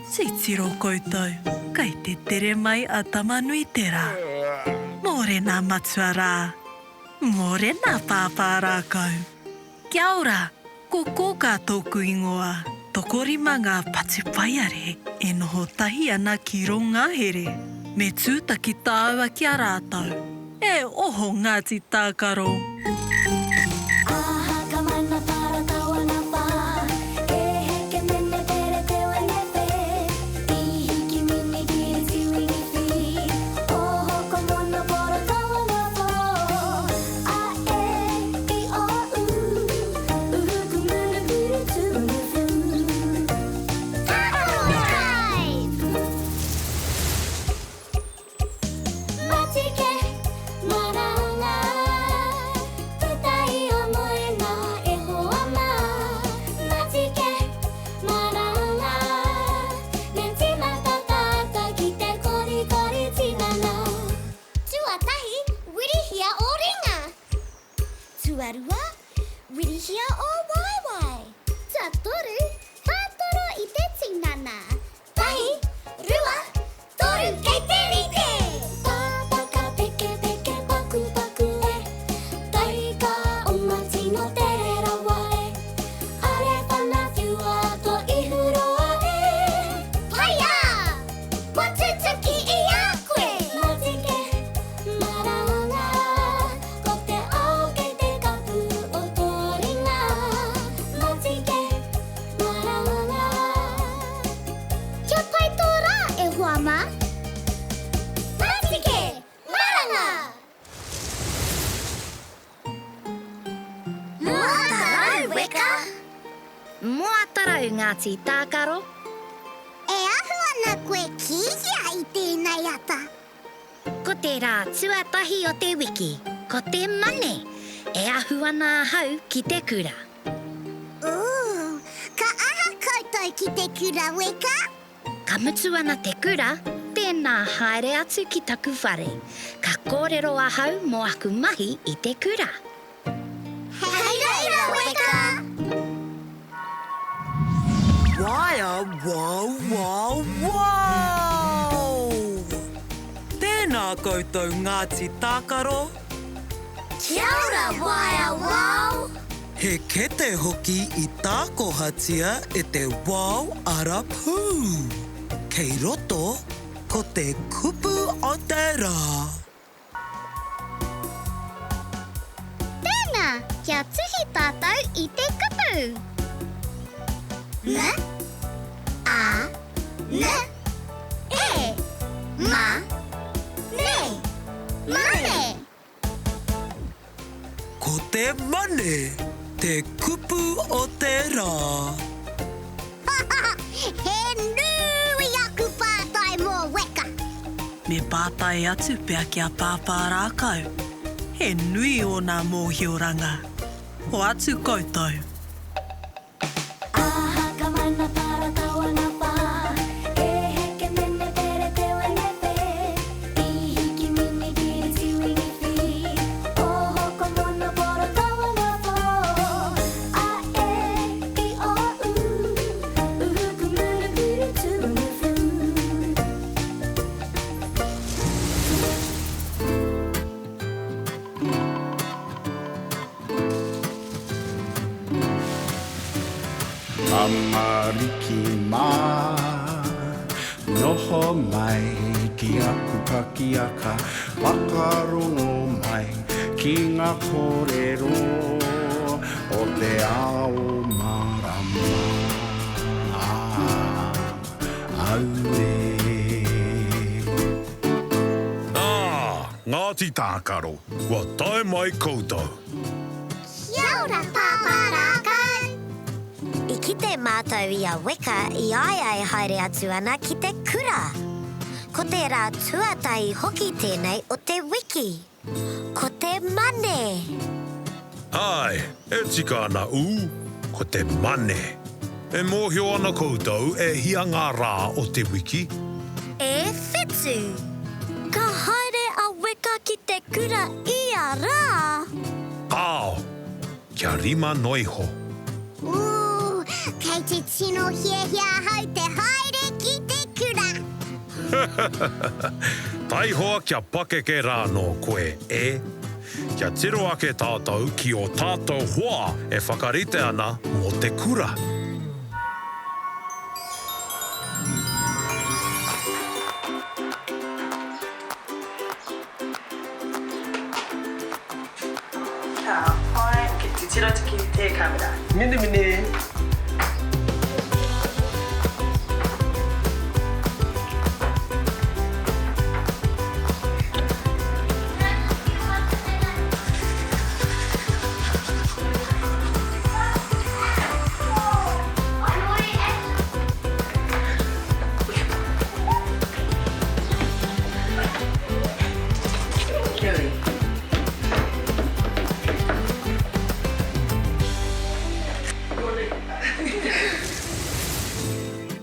Titiro koutou, kei te tere mai a Tamanuiterā. Mōrena matua rā. Mōrena pāpā rākau. Kia ora, ko Kōkā tōku ingoa. Tokorima ngā patupaiarehe e noho tahi ana ki rō ngahere. Me tūtaki tāua ki a rātou. E oho Ngāti Tākaro! Matike, maranga, Puta i o moenga e hoa mā. Matike, maranga, Me tīmata tātou ki te korikori tinana. Tuatahi, wirihia ō ringa. Tuarua, wirihia ō waewae. Tuatoru, whātoro i te tinana. Tahi, rua, toru, kei te rite! Pāpaka pekepeke pakupaku e, Taika oma tino tere rawa e, Are whana whiua to ihu roa e. Haia! Kua tutuki i a koe! Matike, maranga, ko te ao kei te kapu o tō ringa. Matike, maranga. Kia pai tō rā, e hoa mā! Matike, maranga! Moatarau, Weka! Moatarau, Ngāti Tākaro! E ahu ana koe ki hea i tēnei ata? Ko te rā tuatahi o te wiki, ko te Mane! E ahu ana ahau ki te kura. Ooh, ka aha koutou ki te kura, Weka? Ka mutu ana te kura, tēnā haere atu ki taku whare. Ka kōrero ahau mō aku mahi i te kura. Hei reira, Weka! Waea wow wow wow! Tēnā koutou Ngāti Tākaro! Kia ora Waea wow! He kete hoki i tākohatia e te wao arapū. Kei roto ko te kupu o te rā. Tēnā, kia tuhi tātou i te kupu. M, A, N, E, ma, ne, mane. Ko te mane te kupu o te rā. He nui aku pātai mō Weka. Me pātai atu pea ki a Pāpā Rākau. He nui ōna mōhioranga. Hoatu koutou. Tamariki mā, noho mai ki aku pakiaka, whakarongo mai ki ngā kōrero o te ao mārama. Auē. Nā, Ngāti Tākaro, kua tae mai koutou. Kia ora Pāpā Rākau! I kite mātou i a Weka i a ia e haere atu ana ki te kura. Ko te rā tuatahi hoki tēnei o te wiki. Ko te Mane! Āe, e tika ana ū, ko te Mane. E mōhio ana koutou e hia ngā rā o te wiki? E whitu! Ka haere a Weka ki te kura ia rā. Kāo, kia rima noiho. Ooh, kei te tino hiahia ahau te haere ki te. Taihoa kia pakeke rānō koe, e. Kia tiro ake tātou ki ō tātou hoa e whakarite ana mō te kura. Ka pai, ok, titiro atu ki te kamera. Minemine!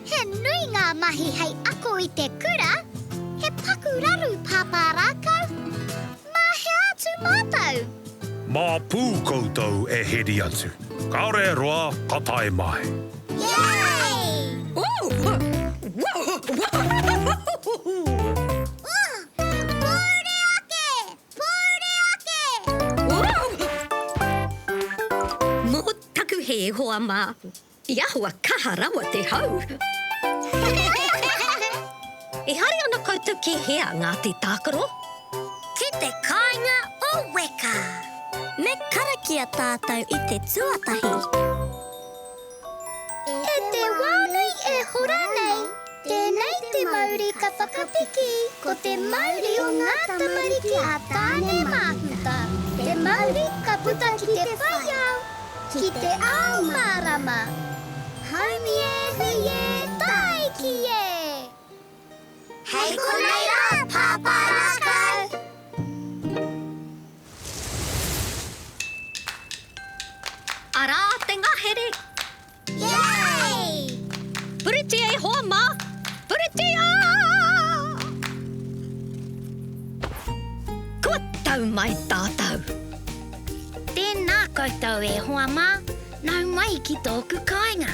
He nui ngā mahi hei ako i te kura, he paku raru Pāpā Rākau. Mā hea atu mātou? Mā pū koutou e heri atu. Kāore e roa ka tae mai. Yay! Pōuri ake! Pōuri ake! Mō taku hē, hoa mā, i ahua kaha rawa te hau. E haere ana koutou ki hea, Ngāti Tākaro? Ki te kāinga o Weka. Me karakia tātou i te tuatahi. E te wānui e hora nei, tēnei te mauri ka whakapiki, ko te mauri o ngā tamariki a Tāne Māhuta, te mauri ka puta ki te whai ao, ki te ao mārama. Haumi e, hui e, tāiki e! Hei konei rā, Pāpā Rākau! Arā te ngahere! Yay! Puritia e hoa mā! Puritia! Kua tau mai tātou! Tēnā koutou e hoa mā, nau mai ki tōku kāinga.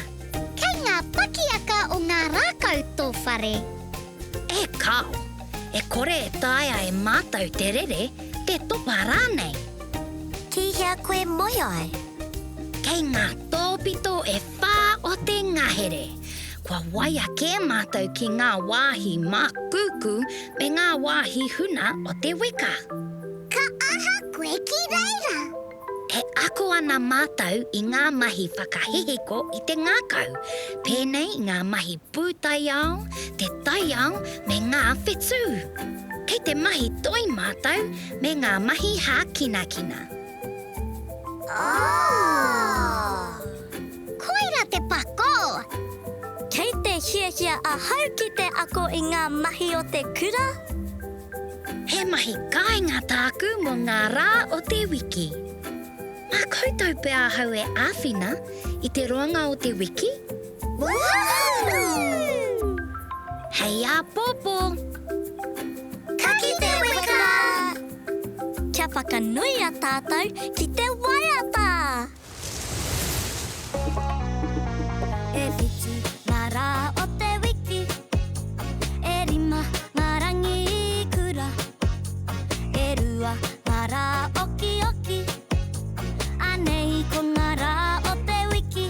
Kei ngā pakiaka o ngā rākau tō whare. E kāo, e kore e taea e mātou te rere, te topa rānei. Ki hea koe moe ai? Kei ngā tōpito e whā o te ngahere. Kua waia kē mātou ki ngā wāhi mākūkū me ngā wāhi huna o te weka. Ka aha koe ki reira? E ako ana mātou i ngā mahi whakahihiko i te ngākau, pēnei i ngā mahi pūtaiao, te taiao me ngā whetū. Kei te mahi toi mātou me ngā mahi hākinakina. Oh! Koira te pako! Kei te hiahia ahau ki te ako i ngā mahi o te kura. He mahi kāinga tāku mō ngā rā o te wiki. Mā koutou pea ahau e āwhina i te roanga o te wiki? Woohoo! Hei āpōpō! Ka kite weka! Kia whakanuia tātou ki te waiata! E whitu ngā rā o te wiki, e rima ngā rangi kura, e rua ngā rā okioki, anei ko ngā rā o te wiki.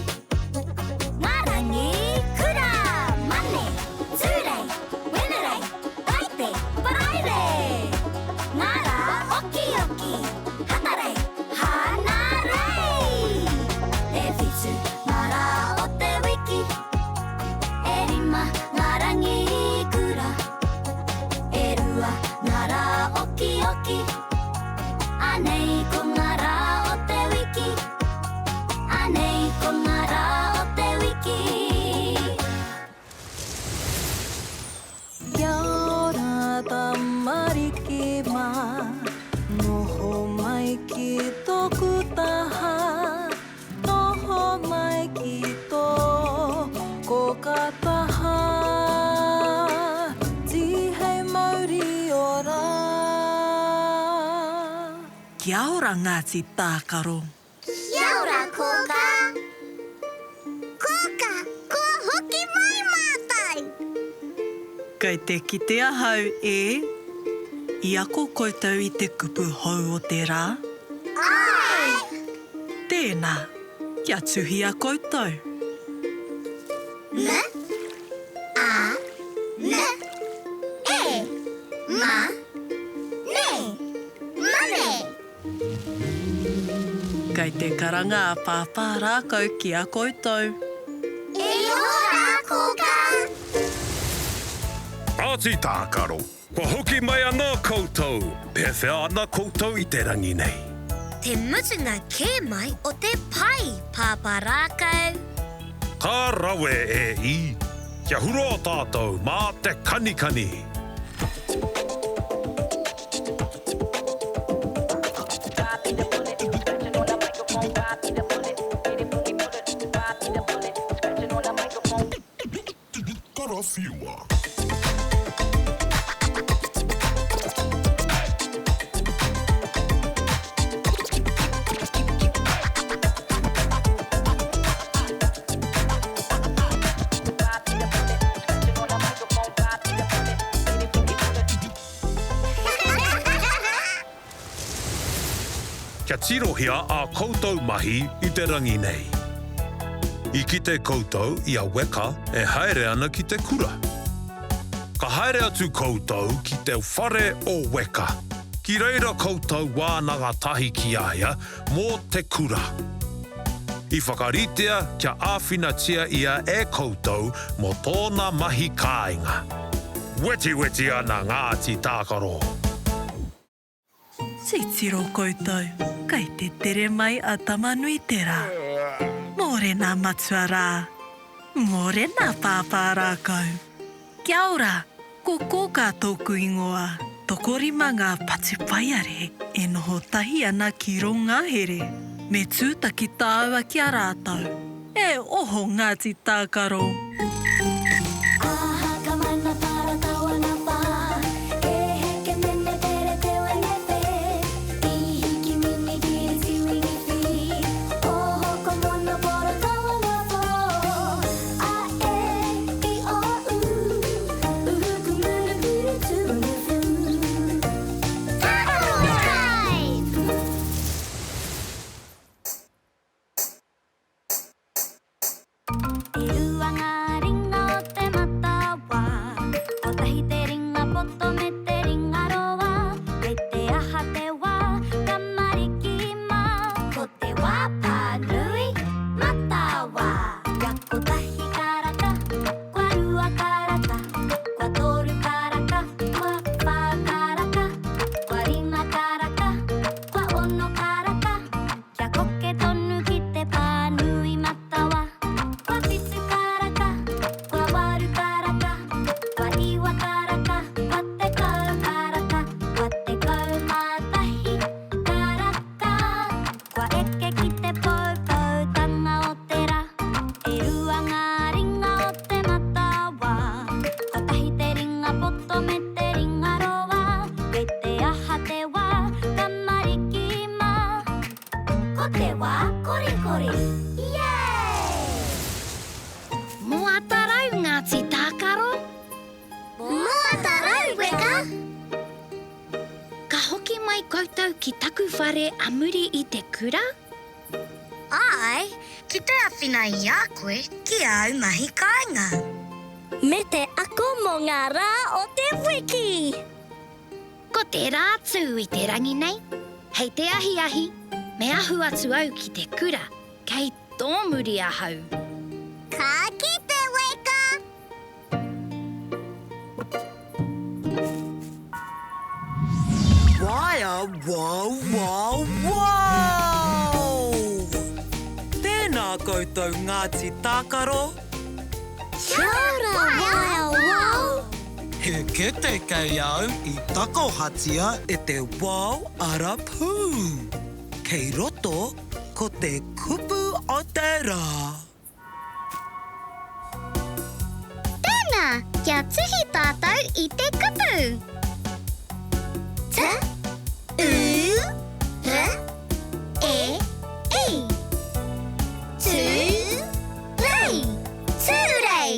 Ngā rangi kura! Mane, Tūrei, Wenerei, Paete, Paraire! Ngā rā okioki, Hatarei, Hānarei! E whitu ngā rā o te wiki, e rima ngā rangi kura, e rua ngā rā okioki, anei ko ngā rā o te wiki, anei ko ngā rā o te wiki. Kia ora tamariki mā, noho mai ki tōku taha, noho mai ki tō kōkā taha, tīhei mauri ora. Kia ora Ngāti Tākaro. Kia ora, Kōkā! Kōkā, kua hoki mai mātou! Kei te kite ahau e. I ako koutou i te kupu hou o te rā? Āe! Tēnā, kia tuhia koutou. M, A, N, E, Ma, Ne, Mane. Kei te karanga a Pāpā Rākau ki a koutou. E ora, Kōkā! Kāti tākaro, kua hoki mai anō koutou! Pēwhea ana koutou i te rangi nei? Te mutunga kē mai o te pai, Pāpā Rākau! Ka rawe e i! Kia huroa tātou mā te kanikani! Karawhiua. Kia tirohia ā koutou mahi i te rangi nei. I kite koutou i a Weka e haere ana ki te kura. Ka haere atu koutou ki te whare o Weka. Ki reira koutou wānanga tahi ki a ia mō te kura. I whakaritea kia āwhinatia ia e koutou mō tōna mahi kāinga. Wetiweti ana Ngāti Tākaro! Titiro koutou, kei te tere mai a Tamanuiterā. Mōrena matua rā! Mōrena pāpā rākau! Kia ora! Ko Kōkā tōku ingoa. Tokorima ngā patupaiarehe e noho tahi ana ki rō ngahere. Me tūtaki tāua ki a rātou. E oho Ngāti Tākaro! E rua ngā ringa o te matawa, kotahi te ringa poto me te ringa roa, kei te aha te wā, tamariki mā, ko te wā pānui matawa. Kia kotahi karaka, kua rua karaka, kua toru karaka, kua whā karaka, kua rima karaka, kua ono karaka, kia koke tonu ki te pānui matawa. Kua whitu karaka, kua waru karaka, kua iwa karaka, kua tekau karaka, kua 11 karaka. Kua eke ki te poupoutanga o te ra, e rua ngā ringa o te matawa. Kotahi te ringa poto me te ringa roa, kei te aha te wā, tamariki mā. Ko te wā korikori, yeah! Moatarau Ngāti Tākaro. Moatarau Weka! Ka hoki mai koutou ki taku whare a muri i te kura? Āe, ki te awhina i a koe ki āu mahi kāinga. Me te ako mō ngā rā o te wiki! Ko te rā tū i te rangi nei, hei te ahiahi, me ahu atu au ki te kura, kei tōmuri ahau. Ka kite, Weka! Waea wow wow wow! Tēnā koutou Ngāti Tākaro! Kia ora Waea wow! He kete kei au i takohatia e te wao arapū. Kei roto ko te kupu o te rā. Tēnā, kia tuhi tātou i te kupu. T, U, R, E, I. Tū, rei, tūrei.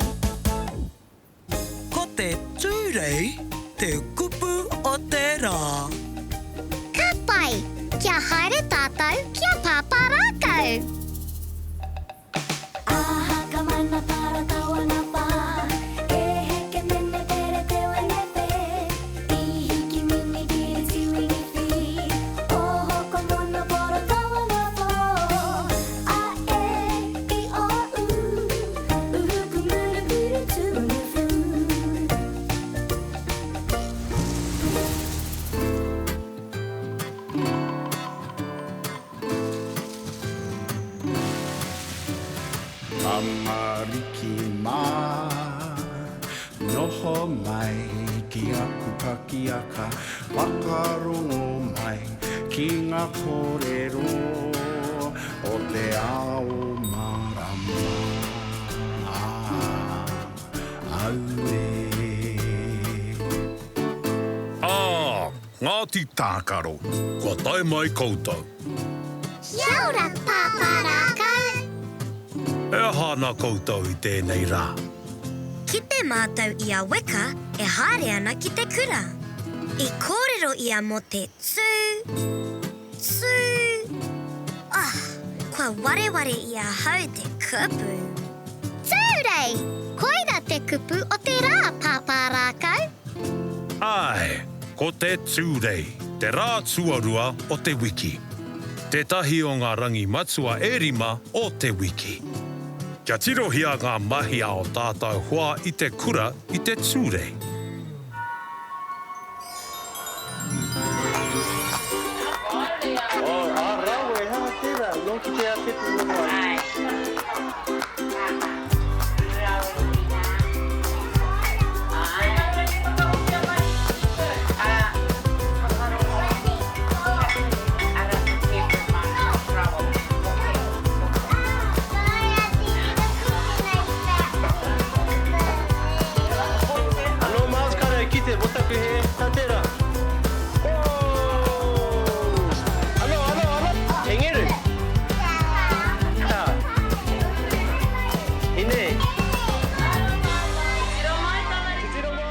Ko te tūrei. Tūrei te kupu o te rā. Ka pai! Kia haere tātou ki a Pāpā Rākau! Tamariki mā, noho mai ki aku pakiaka, whakarongo mai ki ngā kōrero o te ao mārama. Auē. Ā, Ngāti Tākaro, kua tae mai koutou. Kia ora, Pāpā Rākau! E aha ana koutou i tēnei rā? Kite mātou i a Weka e haere ana ki te kura. I kōrero ia mō te tū, tū, ah, kua wareware i ahau te kupu. Tūrei! Koira te kupu o te rā, Pāpā Rākau! Āe, ko te Tūrei, te rā tuarua o te wiki. Tētahi o ngā rangi matua e rima o te wiki. Kia tirohia ngā mahi a o tātou hoa i te kura i te Tūrei. Ano Miles kare e kite mo taku he ta tera. Oh! Ano, ano, ano? He ngeru. Ta. Ine. Titiro mai.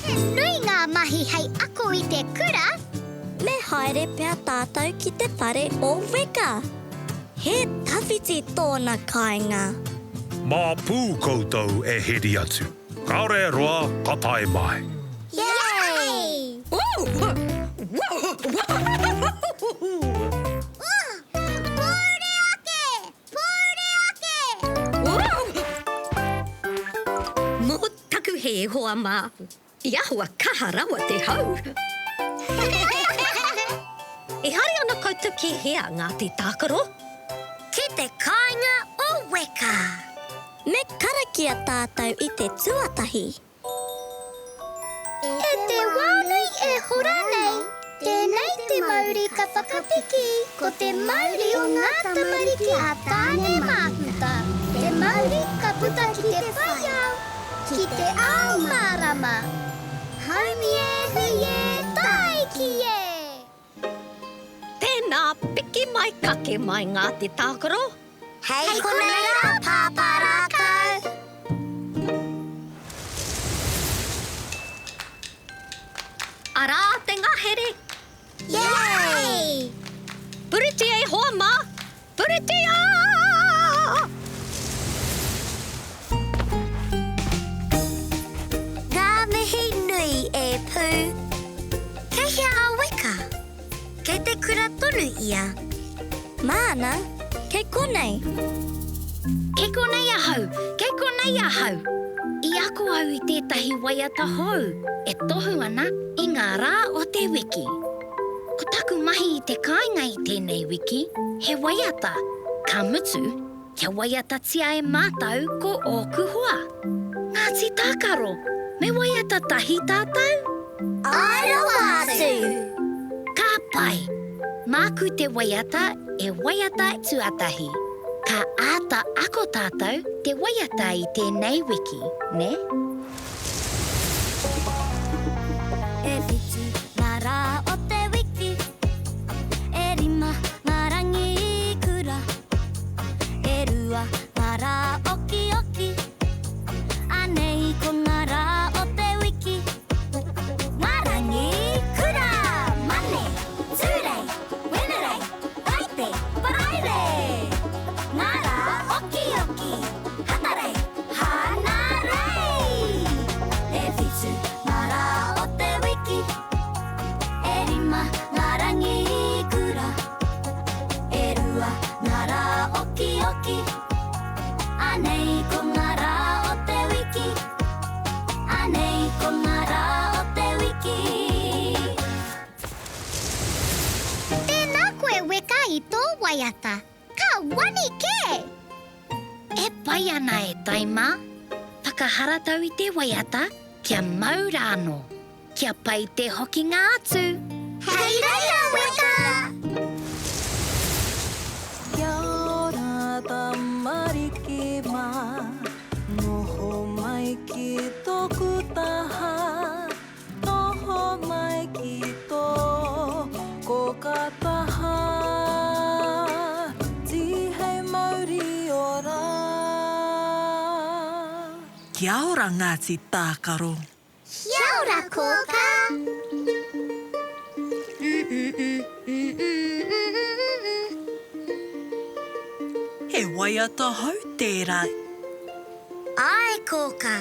He nui ngā mahi hei ako i te kura. Me haere pea tātou ki te whare o Weka. He tawhiti tōna kāinga. Mā pū koutou e heri atu. Kāore e roa ka tae mai. Yay! Pōuri ake! Pōuri ake! Mō taku hē, hoa mā. I ahua kaha rawa te hau. E haere ana koutou ki hea, Ngāti Tākaro? Ki te kāinga o Weka. Me karakia tātou i te tuatahi. E te wā nui e hora nei, tēnei te mauri ka whakapiki, ko te mauri o ngā tamariki a Tāne Māhuta, te mauri ka puta ki te whai ao. Ki te ao mārama. Haumi e, hui e, tāiki e! Tēnā, piki mai, kake mai ngā te tākaro. Hei konei rā, Pāpā Rākau. Arā te ngahere. Yay! Puritia e hoa mā, Puritia! Ngā mihi nui e Pū. Kei hea a Weka? Kei te kura tonu ia. Māna, kei konei. Kei konei ahau, kei konei ahau. I ako au i tētahi waiata hou e tohu ana i ngā rā o te wiki. Ko taku mahi i te kāinga i tēnei wiki, he waiata, ka mutu, kia waiatatia e mātou ko ōku hoa. Ngāti Tākaro, me waiata tahi tātou? Āe rawa atu! Ka pai! Māku te waiata e waiata tuatahi. Ka āta ako tātou te waiata i tēnei wiki, nē? E whitu ngā rā o te wiki, e rima ngā rangi kura, e rua ngā rā okioki, anei ko ngā rā. E tai mā, whakaharatau i te waiata kia mau rānō, kia pai te hokinga atu! Hei reira, Weka! Kia ora tamariki mā, noho mai ki tōku taha. Noho mai ki tō kōkā taha, Tīhei mauri ora. Kia ora Ngāti Tākaro. Kia ora kōkā. He waiata hou tērā. Āe kōkā.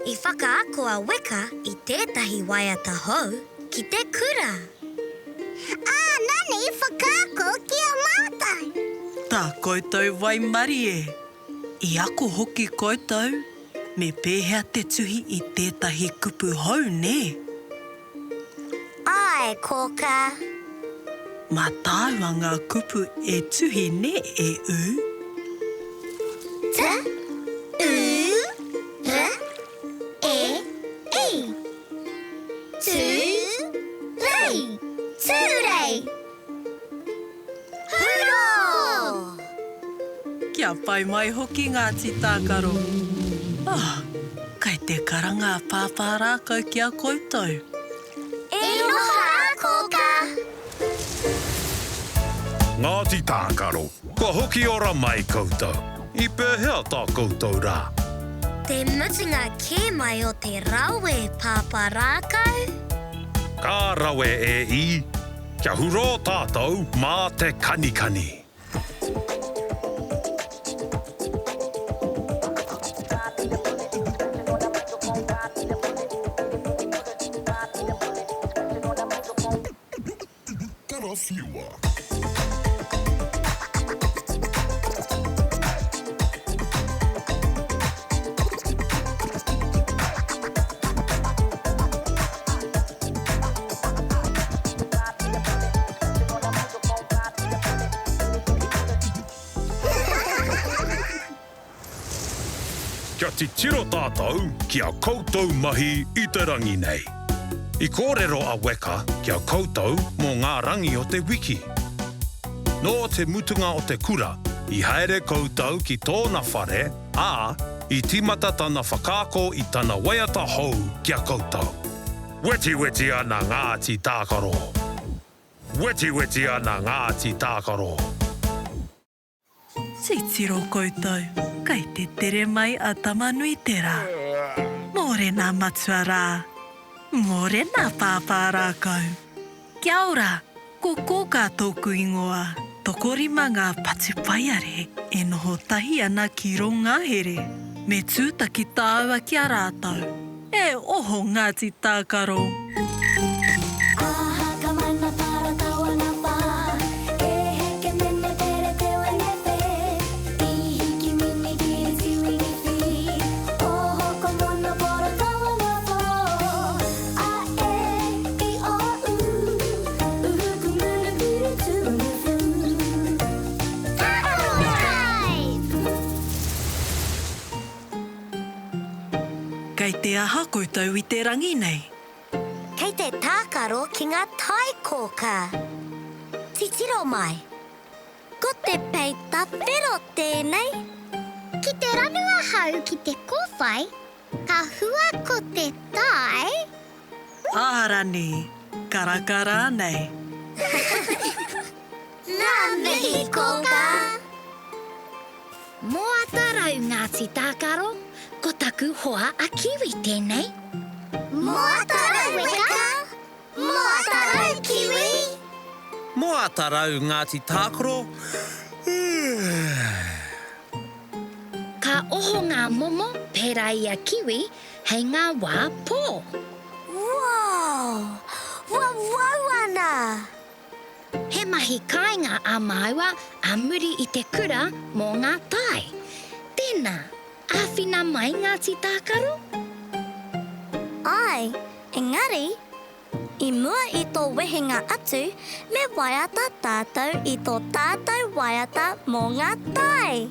I whakaako a Weka i tētahi waiata hou ki te kura. Ā, nani i whakaako ki a mātou. Tā koutou waimarie! I ako hoki koutou me pēhea te tuhi i tētahi kupu hou, nē? Āe, Kōkā. Mā tāua ngā kupu e tuhi nē e ū? T, U, R, E, I. Tū, rei, tūrei. Hurō! Kia pai mai hoki Ngāti Tākaro. Oh, kei te karanga a Pāpā Rākau ki a koutou. E noho rā, Kōkā. Ngāti Tākaro, kua hoki ora mai koutou. I pēhea tā koutou rā? Te mutunga kē mai o te rawe, Pāpā Rākau. Ka rawe e i, kia hurō tātou mā te kanikani. Karawhiua. Kia titiro tātou ki a koutou mahi i te rangi nei. I kōrero a Weka ki a koutou mō ngā rangi o te wiki. Nō te mutunga o te kura, i haere koutou ki tōna whare, ā, i tīmata tana whakaako i tana waiata hou ki a koutou. Wetiweti ana Ngāti Tākaro! Wetiweti ana Ngāti Tākaro! Titiro koutou, kei te tere mai a Tamanuiterā. Mōrena matua rā, mōrena pāpā rākau. Kia ora, ko Kōkā tōku ingoa. Tokorima ngā patupaiarehe e noho tahi ana ki rō ngahere. Me tūtaki tāua ki a rātou. E oho Ngāti Tākaro! Kei te aha koutou i te rangi nei? Kei te tākaro ki ngā tae kōkā. Titiro mai. Ko te peita whero tēnei. Ki te ranu ahau ki te kōwhai, Ka hua ko te tae. Ārani, karaka rānei. Ngā mihi kōkā! Moata rau Ngāti Tākaro, ko taku hoa a Kiwi tēnei. Moata rau Weka, moata rau Kiwi! Moata rau Ngāti Tākaro, Ka oho ngā momo pērā i a Kiwi hei ngā wā pō. Wow! Wawau ana! He mahi kāinga ā māua ā muri i te kura mō ngā tae. Tēnā, āwhina mai Ngāti Tākaro? Āe, engari, I mua i tō wehenga atu, me waiata tātou i tō tātou waiata mō ngā tae.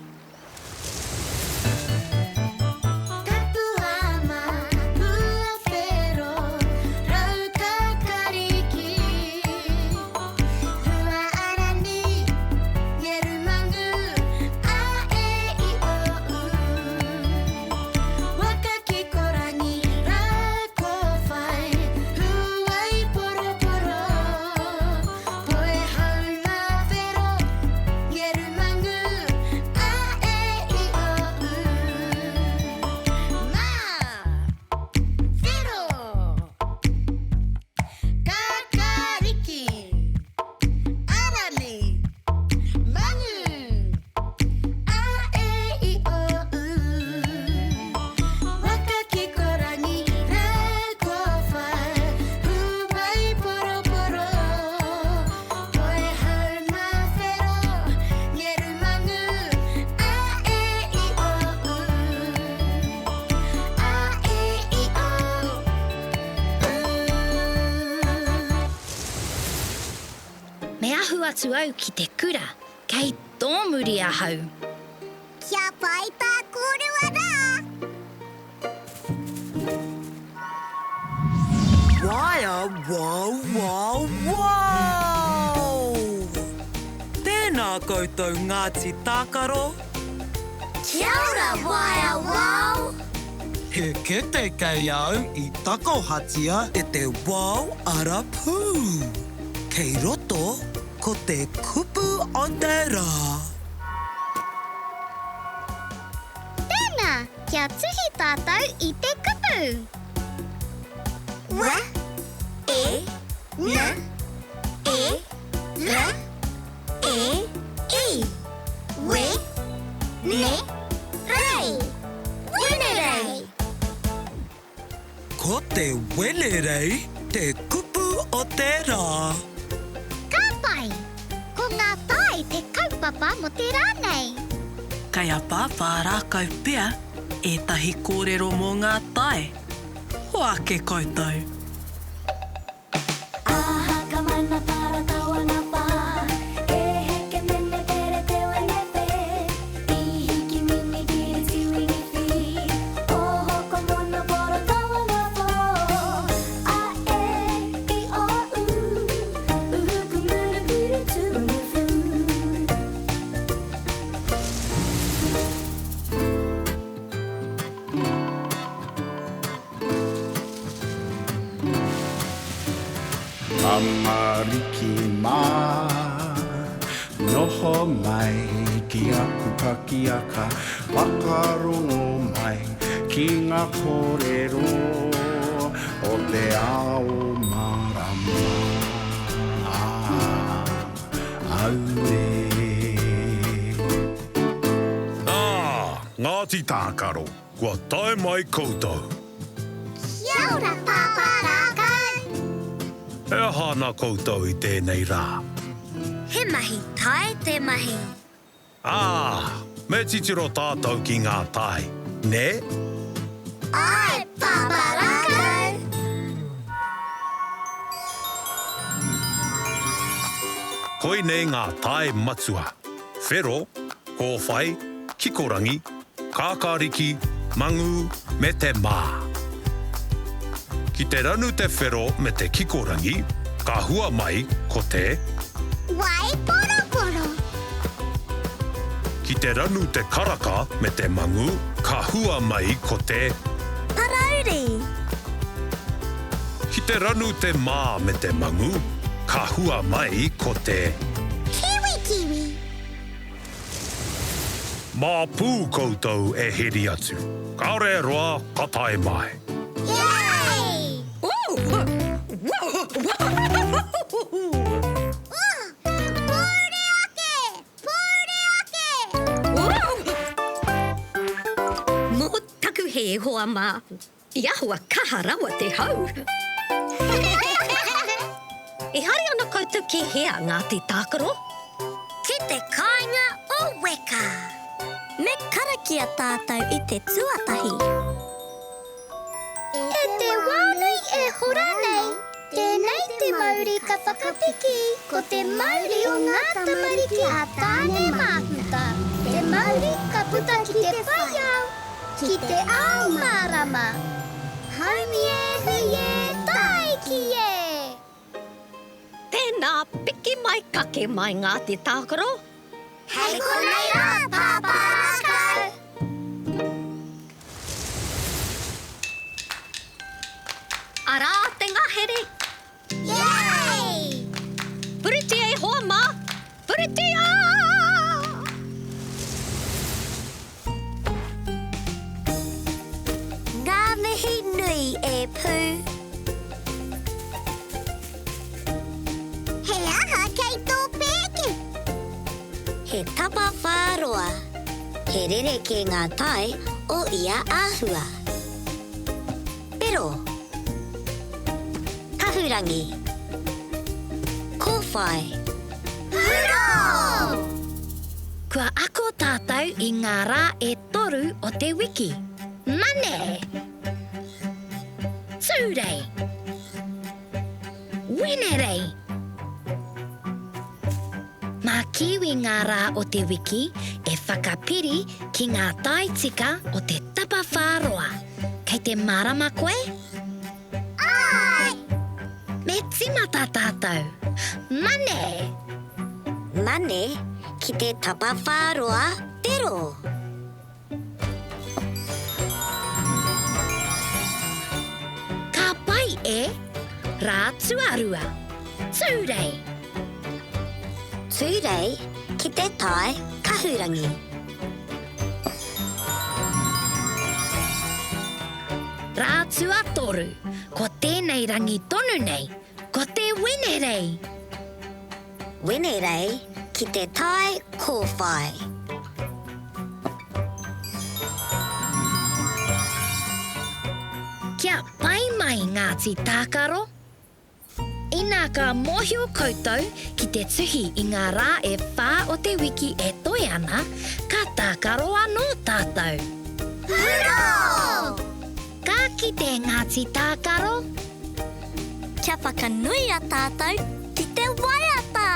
atu au ki te kura, kei tōmuri ahau. Kia pai tā kōrua rā! Waea wow wow wow! Tēnā koutou Ngāti Tākaro! Kia ora Waea wow! He kete kei au i takohatia e te wao arapū. Kei roto ko te kupu o te rā. Tēnā, kia tuhi tātou i te kupu. W, E, N, E, R, E, I. We, ne, rei. Wenerei. Ko te wenerei te kupu o te rā. Ka pai! Ko ngā tae te kaupapa mō te rā nei. Kei a Pāpā rākau pea ētahi kōrero mō ngā tae. Hoake koutou! Tamariki mā, noho mai ki aku pakiaka, whakarongo mai ki ngā kōrero o te ao mārama. Auē. Nā, Ngāti Tākaro, kua tae mai koutou. Kia ora Pāpā Rākau! E aha ana koutou i tēnei rā? He mahi tae te mahi. Ā, me titiro tātou ki ngā tae, nē? Āe, Pāpā Rākau! Koinei ngā tae matua, whero, kōwhai, kikorangi, kākāriki, mangū me te mā. Ki te ranu te whero me te kikorangi, ka hua mai ko te. Wai poroporo. Ki te ranu te karaka me te mangu, ka hua mai ko te. Parauri. Ki te ranu te mā me te mangu, ka hua mai ko te. Kiwikiwi. Mā pū koutou e heri atu. Kāore e roa ka tae mai. Yay! Pōuri ake! Pōuri ake! Mō taku hē, hoa mā. I ahua kaha rawa te hau. E haere ana koutou ki hea, Ngāti Tākaro? Ki te kāinga o Weka. Me karakia tātou i te tuatahi. E te wā nui e hora nei, tēnei te mauri ka whakapiki, ko te mauri o ngā tamariki a Tāne Māhuta, te mauri ka puta ki te whai ao. Ki te ao mārama. Haumi e, hui e, tāiki e! Tēnā, piki mai, kake mai ngā te tākaro. Hei konei rā, Pāpā Rākau! Arā te ngahere! Yay! Puritia e hoa mā! Puritia! Ngā mihi nui e Pū. He aha kei tō pēke? He tapawhā roa. He rerekē ngā tae o ia āhua. Pero. Kahurangi. Kōwhai. Hurā! Kua ako tātou i ngā rā e toru o te wiki. Mane! Tūrei! Wenerei! ngā rā o te wiki e whakapiri ki ngā tae tika o te tapawhā roa. Kei te mārama koe? Āe! Me tīmata tātou. Mane! Mane ki te tapawhā roa whero. Ka pai e! Rā tuarua. Tūrei! Tūrei ki te tae kahurangi. Rā tuatoru. Ko tēnei rangi tonu nei, ko te Wenerei! Wenerei ki te tae kōwhai. Kia pai mai Ngāti Tākaro! Inā ka mōhio koutou ki te tuhi i ngā rā e whā o te wiki e toe ana, ka tākaro anō tātou! Hurā! Ka kite Ngāti Tākaro! Kia whakanuia tātou ki te waiata!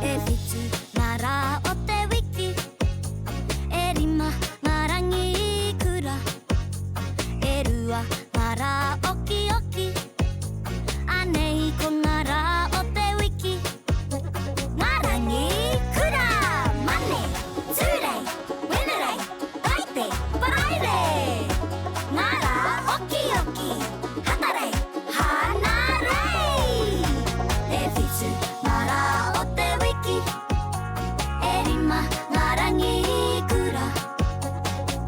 E whitu ngā rā o te wiki, e rima ngā rangi kura, e rua ngā rā okioki, anei ko ngā rā o te wiki. Ngā rangi kura! Mane, Tūrei, Wenerei, Paite, Paraire! Ngā rā okioki, Hatarei, Hānarei! E whitu ngā rā o te wiki, e rima ngā rangi kura,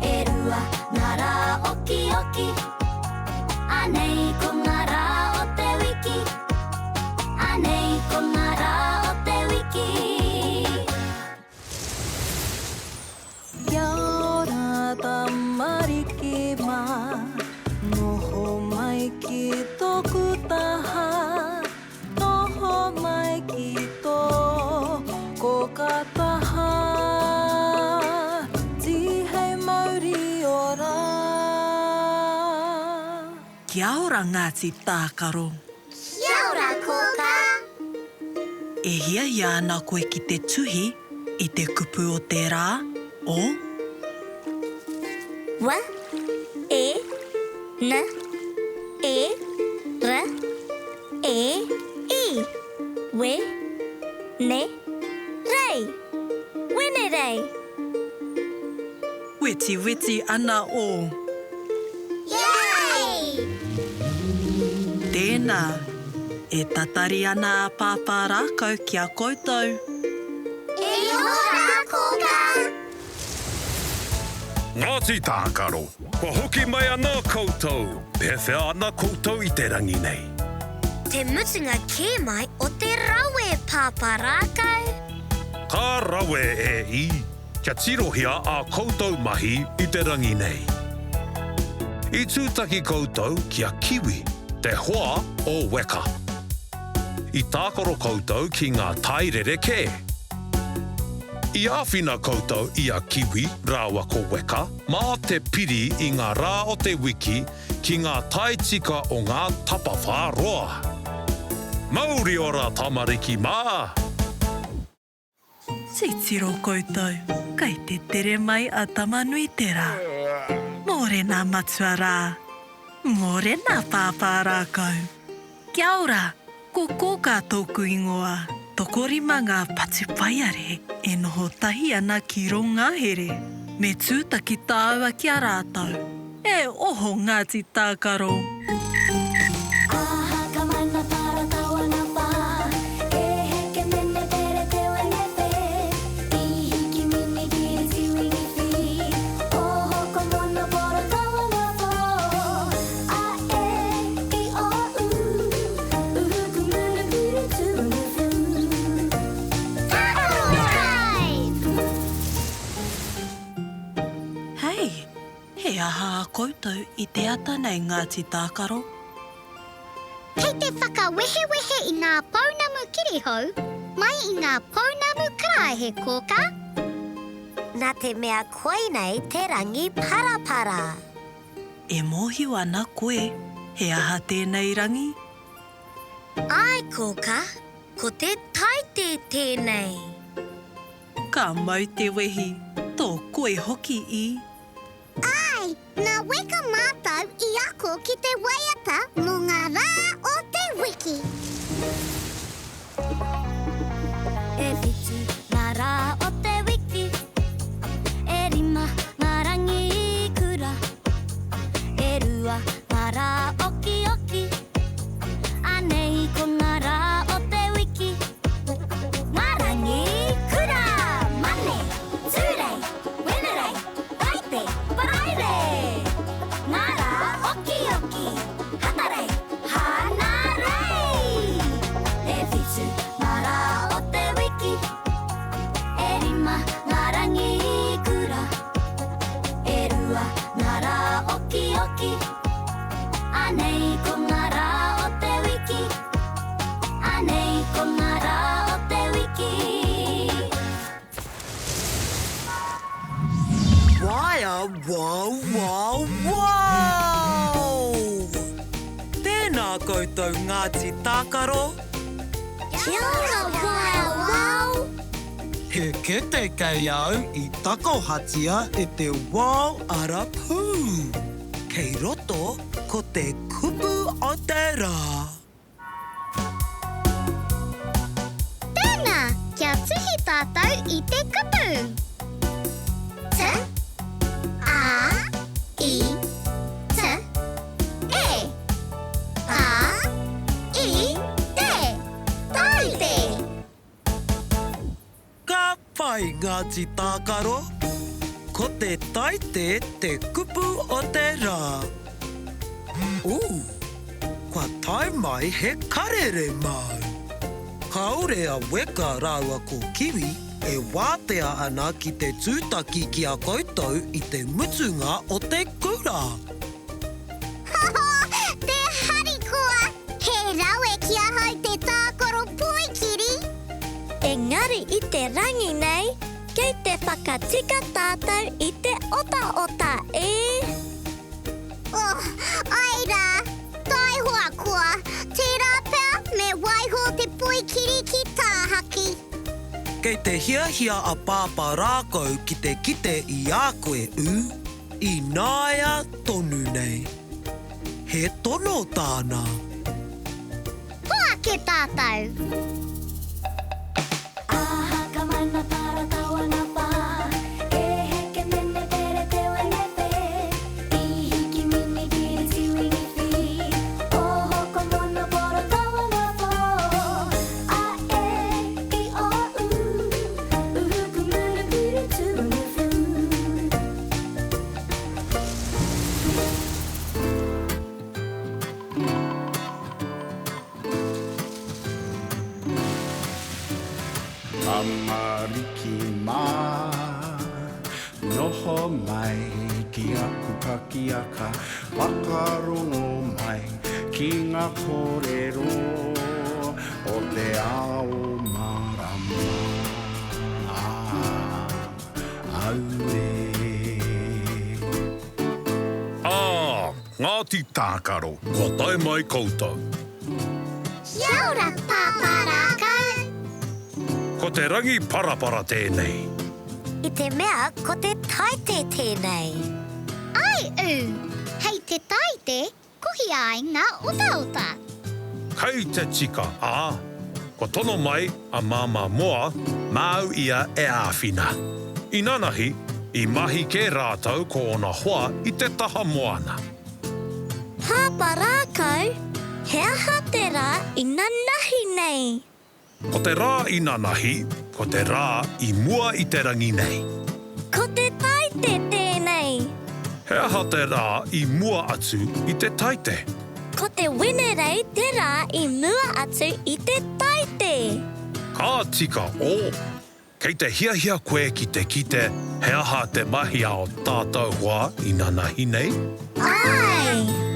e rua ngā rā okioki, anei ko ngā rā o te wiki. Anei ko ngā rā o te wiki. Kia ora tamariki mā, noho mai ki tōku taha, noho mai ki tō kōkā taha, tīhei mauri ora. Kia ora Ngāti Tākaro. Kia ora Kōkā. E hiahia ana koe ki te tuhi i te kupu o te rā, o? W E N E R E I We Ne Rei Wenerei. Wetiweti ana o. Yay! Tēnā, e tatari ana a Pāpā Rākau ki a koutou. E noho rā, Kōkā! Ngāti Tākaro, kua hoki mai anō koutou! Pēwhea ana koutou i te rangi nei? Te mutunga kē mai o te rawe, Pāpā Rākau! Ka rawe e i! Kia tirohia ā koutou mahi i te rangi nei. I tūtaki koutou ki a Kiwi, te hoa o Weka. I tākaro koutou ki ngā tae rerekē. I āwhina koutou i a Kiwi rāua ko Weka mā te piri i ngā rā o te wiki ki ngā tae tika o ngā tapawhā roa. Mauri ora tamariki mā! Titiro koutou, kei te tere mai a Tamanuiterā. Mōrena matua rā, mōrena pāpā rākau. Kia ora, ko Kōkā tōku ingoa. Tokorima ngā patupaiarehe e noho tahi ana ki rō ngahere. Me tūtaki tāua ki a rātou. E oho Ngāti Tākaro! Hei! He aha a koutou i te ata nei Ngāti Tākaro? Kei te whakawehewehe i ngā pounamu kirihou mai i ngā pounamu karaehe kōkā. Nā te mea koinei te rangi parapara. E mōhio ana koe he aha tēnei rangi? Āe kōkā, Ko te Taite tēnei. Ka mau te wehi, tō koi hoki i. Āe, nā Weka mātou i ako ki te waiata mō ngā rā o te wiki. E whitu ngā rā o te wiki, e rima ngā rangi kura, e rua ngā rā okioki, anei ko ngā rā o te wiki. Ngā rangi kura! Mane, Tūrei, Wenerei, Taite, Paraire! Ngā rā okioki, Hatarei, Hānarei! E whitu ngā rā o te wiki, e rima ngā rangi kura, e rua ngā rā okioki, anei ko ngā rā o te wiki. Anei ko ngā rā o te wiki. Waea wow wow wow! Tēnā koutou Ngāti Tākaro! Kia ora Waea wow! He kete kei au i takohatia e te wao arapū. Kei roto ko te kupu o te rā. Tēnā, kia tuhi tātou i te kupu. T, A, I, T, E. A, I, T. Taite! Ka pai Ngāti Tākaro! Ko te taite te kupu o te rā. Ooh! Kua tae mai he karere māu. Kāore a Weka rāua ko Kiwi e wātea ana ki te tūtaki ki a koutou i te mutunga o te kura. Te harikoa! He rawe ki ahau te tākaro poikiri! Engari i te rangi nei, kei te whakatika tātou i te otaota, e! Oh, ae rā! Taihoa koa! Tērā pea me waiho te poikiri ki tāhaki. Kei te hiahia a Pāpā Rākau ki te kite i a koe, ū? Ināia tonu nei. He tono tāna. Hoake tātou! Tamariki mā, noho mai ki aku pakiaka, whakarongo mai ki ngā kōrero o te ao mārama. Auē. Ā, Ngāti Tākaro, kua tae mai koutou. Kia ora, Pāpā Rākau! Ko te rangi parapara tēnei. I te mea ko te Taite tēnei. Ai ū! Hei te Taite, Kohia ai ngā otaota. Kei te tika, ā, kua tono mai a Māmā Moa, māu ia e āwhina. Inanahi, i mahi kē rātou ko ōna hoa i te taha moana. Pāpā rākau, he aha te rā inanahi nei? Ko te rā inanahi, ko te rā i mua i te rangi nei. Ko te Taite tēnei. He aha te rā i mua atu i te Taite? Ko te Wenerei te rā i mua atu i te Taite. Ka tika ō. Kei te hiahia koe ki te kite he aha te mahi a o tātou hoa inanahi nei? Āe!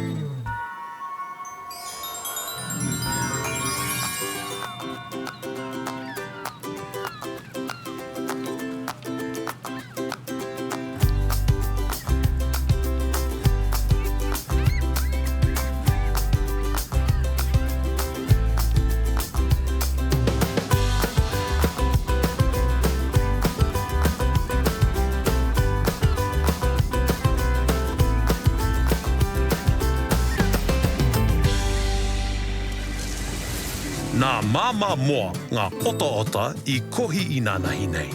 Nā Māmā Moa ngā otaota i kohi inanahi nei.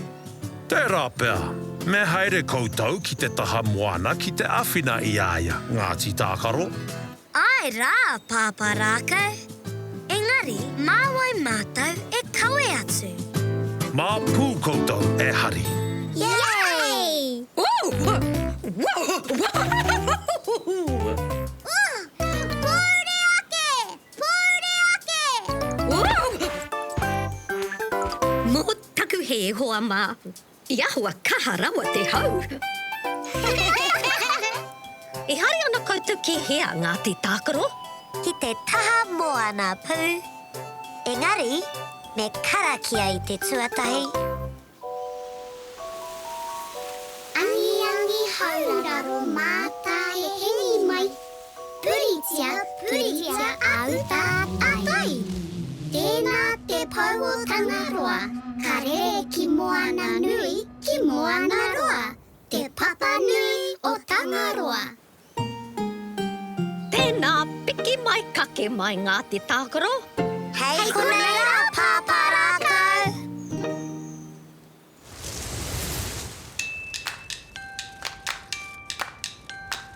Tērā pea, me haere koutou ki te taha moana ki te āwhina i a ia, Ngāti Tākaro. Āe rā, Pāpā Rākau. Engari, mā wai mātou e kawe atu? Mā Pū koutou e hari. Yay! Pōuri ake! Pōuri ake! Mō taku hē, hoa mā. I ahua kaha rawa te hau. E haere ana koutou ki hea, Ngāti Tākaro? Ki te taha moana pū. Engari, me karakia i te tuatahi. Angiangi hauraro mātai hengi mai. Puritia, puritia a uta, a tai. Tēnā te pou o Tangaroa, ka rere ki moana nui, ki moana roa, te papa nui o Tangaroa. Tēnā, piki mai, kake mai ngā te tākaro. Hei konei rā, Pāpā Rākau.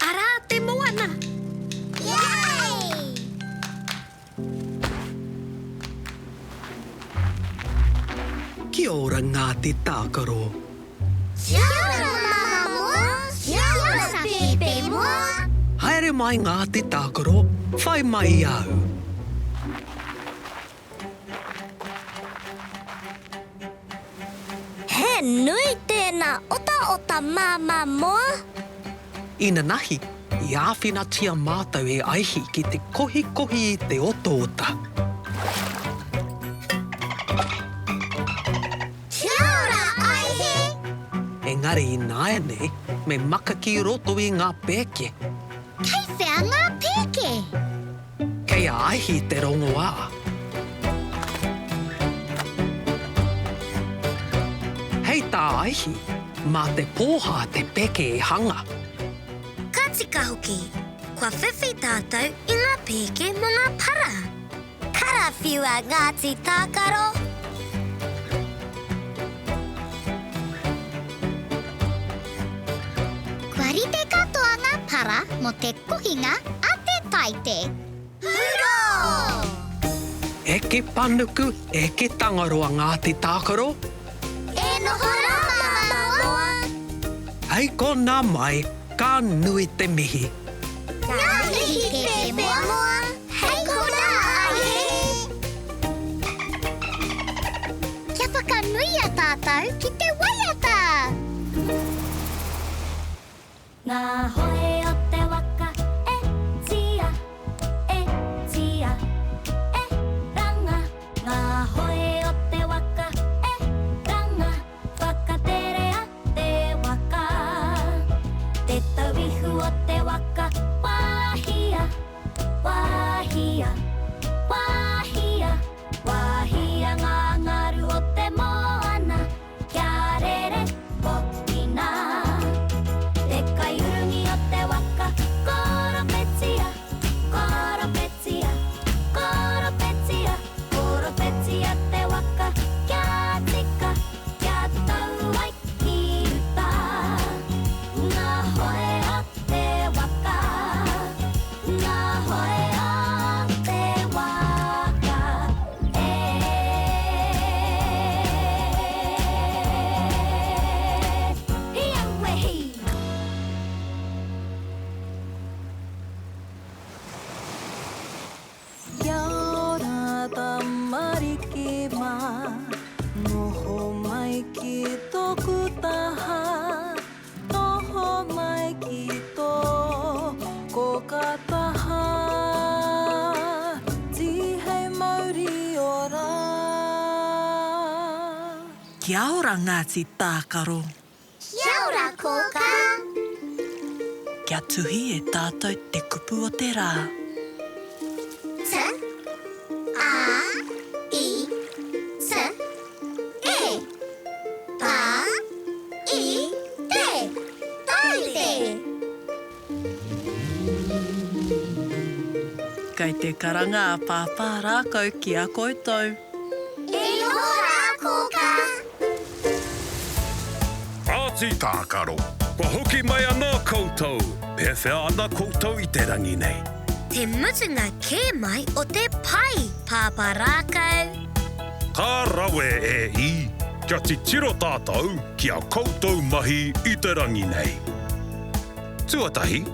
Arā te moana! Yay! Kia ora Ngāti Tākaro. Kia ora Mama Moa, kia ora Pēpē Moa. Haere mai Ngāti Tākaro, whai mai i a au. He nui tēnā otaota Māmā Moa. Inanahi, i āwhinatia mātou e Aihi ki te kohikohi i te otaota. Kia ora, Aihi! Engari ināianei, me maka ki roto i ngā pēke. Kei whea ngā pēke? Kei a Aihi te rongoā. Hei tā Aihi, mā te pōhā te peke e hanga. Ka tika hoki, kua whiwhi tātou i ngā pēke mō ngā para. Karawhiua Ngāti Tākaro! Kua rite katoa ngā para mō te kohinga a te taite. Hurā! Eke panuku, eke Tangaroa Ngāti Tākaro! E noho rā Māmā Moa! Hei konā mai, ka nui te mihi. Ngā mihi Pēpē Moa, hei konā ai he! Kia whakanuia tātou ki te waiata! Ngā hoe o te waka e tia, e tia, e ranga. Ngā hoe o te waka e ranga, whakaterea te waka. Te tauihu o te waka, wāhia, wāhia, wāhia, wāhia ngā ngaru o te moana. Kia rere hoki nā. Te kaiurungi o te waka, koropetia, koropetia, koropetia, koropetia te waka, kia tika, kia tau ai ki uta. Ngā hoe o te waka, ngā hoe o te waka e. Hi aue hi! Kia ora tamariki mā, noho mai ki tōku taha, noho mai ki tō kōkā taha, tīhei mauri ora. Kia ora Ngāti Tākaro. Kia ora kōkā. Kia tuhi e tātou te kupu o te rā. T A I T E Ta I Te Taite. Kei te karanga a Pāpā Rākau ki a koutou. E noho rā, Kōkā! Kāti tākaro, kua hoki mai anō koutou! Pēwhea ana koutou i te rangi nei? Te mutunga kē mai o te pai, Pāpā Rākau! Ka rawe e i! Kia titiro tātou ki a koutou mahi i te rangi nei. Tuatahi,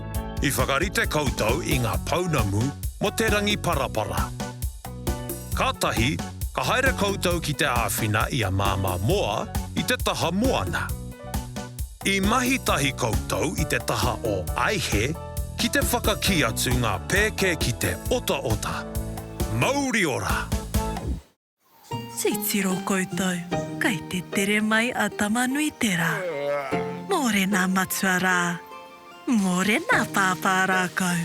i whakarite koutou i ngā pounamu mō te rangi parapara. Kātahi, ka haere koutou ki te āwhina i a Māmā Moa i te taha moana. I mahi tahi koutou i te taha o Aihe ki te whakakī atu ngā pēke ki te otaota. Mauri ora! Titiro koutou, kei te tere mai a Tamanuiterā. Mōrena matua rā. Mōrena pāpā rākau.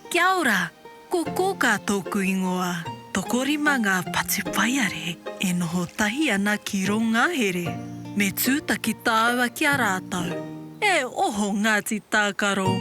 Kia ora, ko Kōkā tōku ingoa. Tokorima ngā patupaiarehe e noho tahi ana ki rō ngahere. Me tūtaki tāua ki a rātou. E oho Ngāti Tākaro!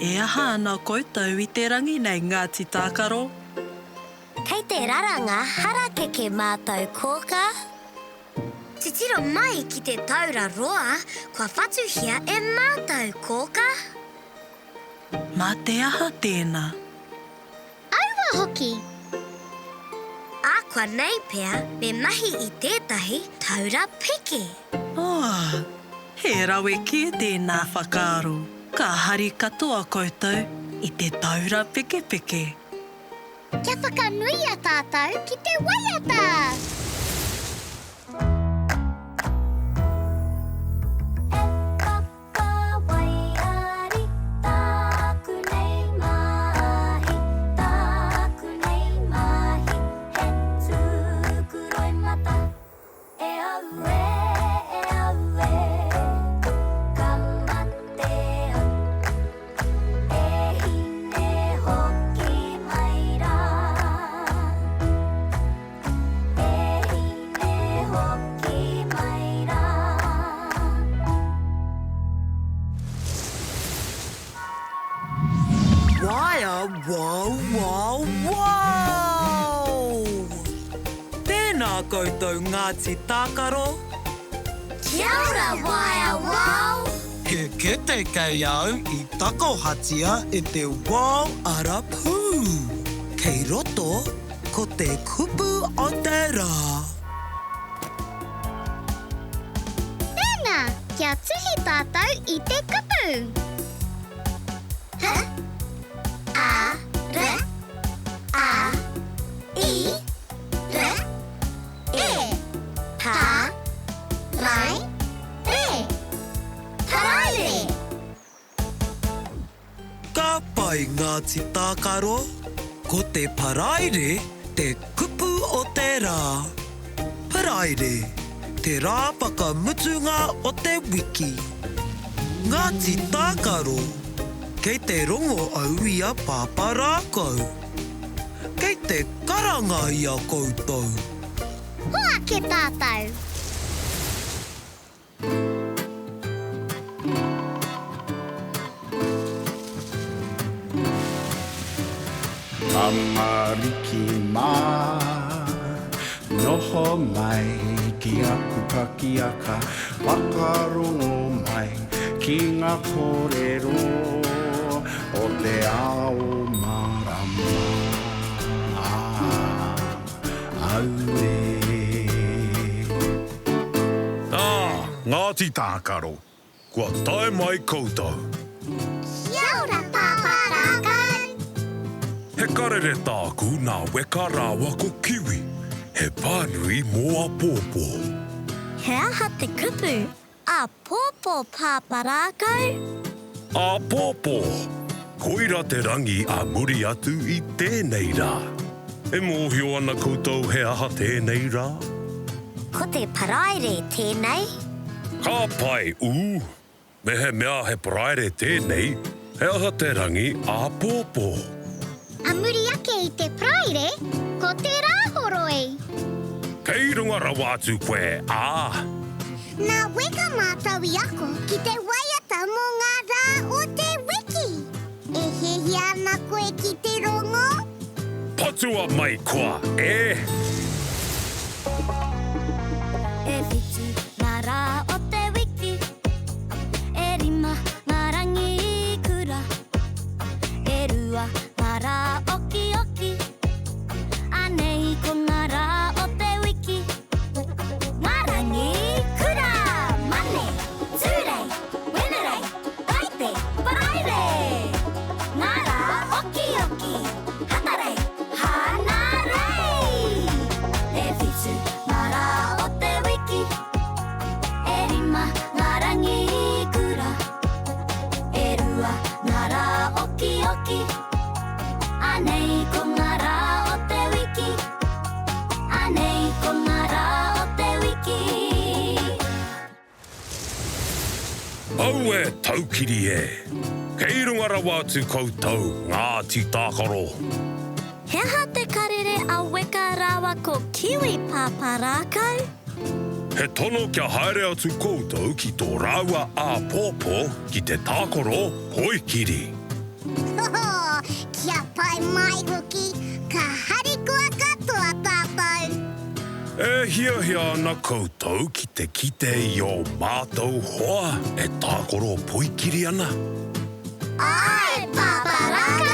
E aha ana koutou i te rangi nei, Ngāti Tākaro? Kei te raranga harakeke mātou, Kōkā. Titiro mai ki te taura roa kua whatuhia e mātou, Kōkā. Mā te aha tēnā? Aua hoki! Ākuanei pea me mahi i tētahi taura peke. Oh, he rawe kē tēnā whakaaro. Ka hari katoa koutou i te taura pekepeke. Kia whakanuia tātou ki te waiata! Ka waiari tāku nei mahi, tāku nei mahi, he tuku roimata. E aue, e aue, ka mate au. E hine hoki mai rā. E hine hoki mai rā. Waea wow wow wow! Tēnā koutou Ngāti Tākaro! Kia ora Waea wow! He kete kei au i takohatia e te wao arapū. Kei roto ko te kupu o te rā. Tēnā, kia tuhi tātou i te kupu. H, A, R, A, I, R, E. Pa, rai, re. Paraire. Ka pai Ngāti Tākaro, ko te Paraire te kupu o te rā. Paraire, te rā whakamutunga o te wiki. Ngāti Tākaro, kei te rongo au i a Pāpā Rākau. Kei te karanga i a koutou. Hoake tātou! Tamariki mā, noho mai ki aku pakiaka, whakarongo mai ki ngā kōrero o te ao mārama. Auē. Ā, Ngāti Tākaro, kua tae mai koutou. Kia ora, Pāpā Rākau. He karere tāku nā Weka rāua ko Kiwi, he pānui mō āpōpō. He aha te kupu āpōpō, Pāpā Rākau? Āpōpō! Koira te rangi a muri atu i tēnei rā. E mōhio ana koutou he aha tēnei rā? Ko te Paraire tēnei. Ka pai, ū. Mehemea he Paraire tēnei, he aha te rangi āpōpō? A muri ake i te Paraire, ko te Rāhoroi. Kei runga rawa atu koe, ā. Nā Weka mātou i ako ki te waiata mō ngā rā o te wiki. E hiahia ana koe ki te rongo? Patua mai koa, e! E whitu ngā rā o te wiki, e rima ngā rangi kura, e rua ngā rā okioki, anei ko ngā rā o te wiki. Ngā rangi kura! Mane, Tūrei, Wenerei, Taite, Paraire! Ngā rā okioki, Hatarei, Hānarei! E whitu ngā rā o te wiki, e rima ngā rangi kura, e rua ngā rā okioki, anei ko ngā rā o te wiki. Anei ko ngā rā o te wiki. Aue taukiri e! Kei runga rawa atu koutou, Ngāti Tākaro! He aha te karere a Weka rāua ko Kiwi Pāpā Rākau? He tono kia haere atu koutou ki tō rāua āpōpō ki te tākaro poikiri. Hoho, kia pai mai hoki, ka harikoa katoa tātou. E hiahia ana koutou ki te kite i ō mātou hoa e tākaro poikiri ana? Āe, Pāpā Rākau!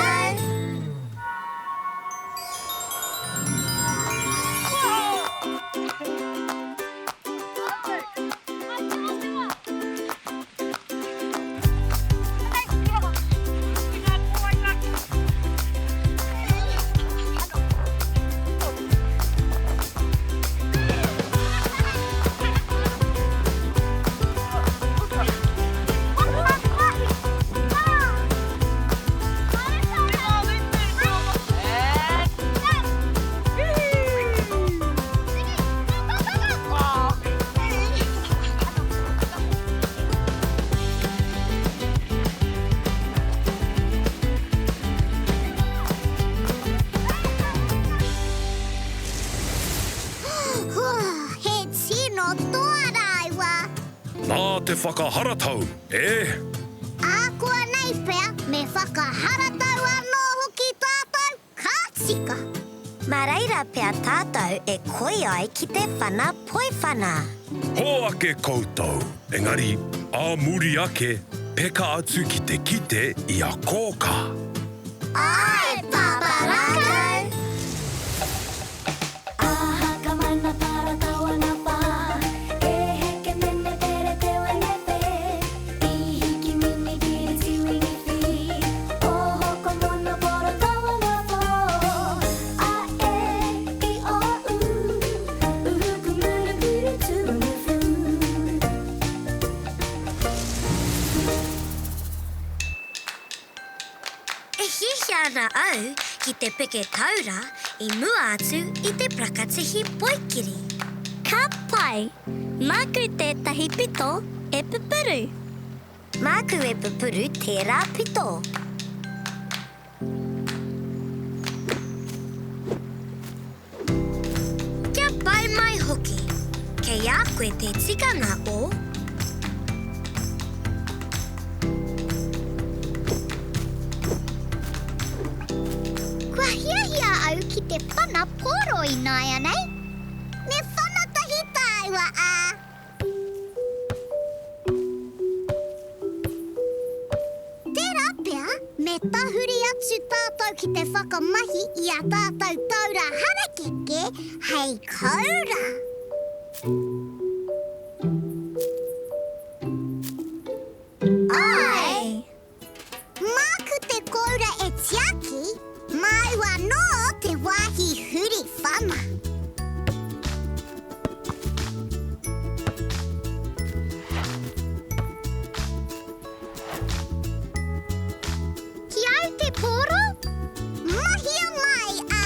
He tino toa rāua. Nā te whakaharatau, e! Ākuanei pea me whakaharatau anō hoki tātou. Ka tika! Mā reira pea tātou e koi ai ki te whana poiwhana. Hoake koutou, engari, ā muri ake, peka atu ki te kite i a Kōkā. Āe, Pāpā Rākau! E hiahia ana au ki te peke taura i mua atu i te parakatihi poikiri. Ka pai! Māku tētahi pito e pupuru. Māku e pupuru tērā pito. Kia pai mai hoki! Kei a koe te tikanga o. Kua hiahia au ki te whana pōro ināianei. Me whana tahi tāua, ā. Tērā pea me tahuri atu tātou ki te whakamahi i ā tātou taura harakeke hei koura. Āe! Māku te koura e tiaki, māu anō te wāhi huri whana. Ki au te pōro? Mahia mai, ā!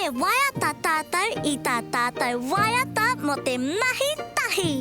Me waiata tātou i tā tātou waiata mō te mahi tahi!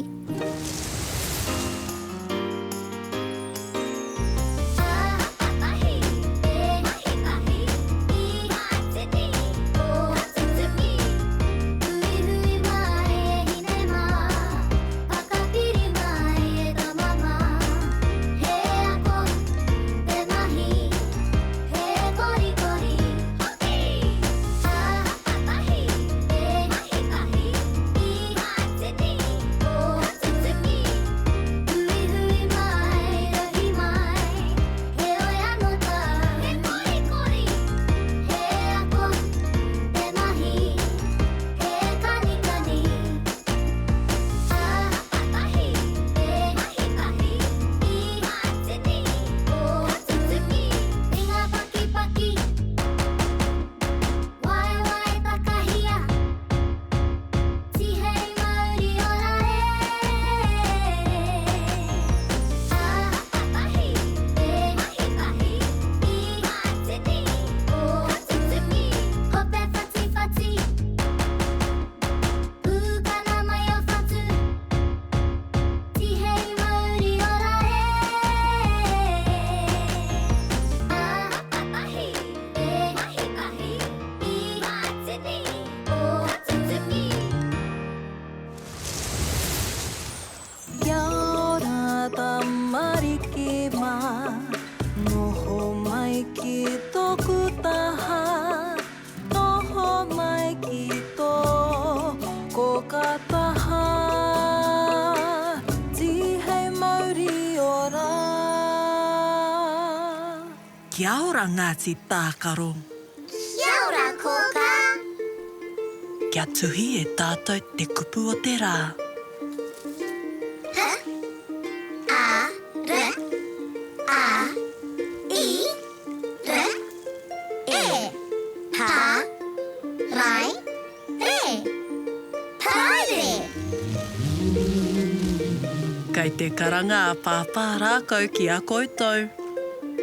Kia ora tamariki mā, noho mai ki tōku taha, noho mai ki tō kōkā taha, tīhei mauri ora. Kia ora Ngāti Tākaro. Kia ora kōkā. Kia tuhi e tātou te kupu o te rā. H A R A I R E Pa Rai Re Paraire. Kei te karanga a Pāpā Rākau ki a koutou.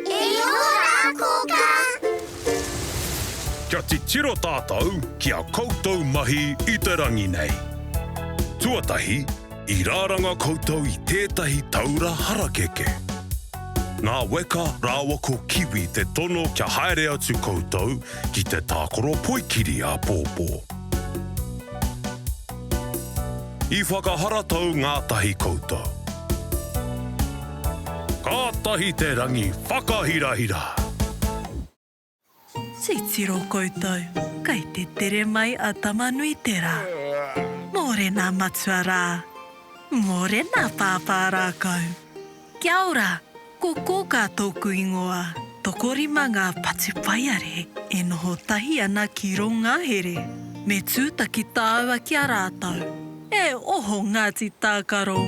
E ora, Kōkā! Kia titiro tātou ki a koutou mahi i te rangi nei. Tuatahi, i rāranga koutou i tētahi taura harakeke. Nā Weka rāua ko Kiwi te tono kia haere atu koutou ki te tākaro poikiri āpōpō. I whakaharatau ngātahi koutou. Kātahi te rangi whakahirahira! Titiro koutou, kei te tere mai a Tamanuiterā. Mōrena matua rā, mōrena pāpā rākau. Kia ora, ko Kōkā tōku ingoa. Tokorima ngā patupaiarehe e noho tahi ana ki rō ngahere. Me tūtaki tāua ki a rātou. E oho Ngāti Tākaro!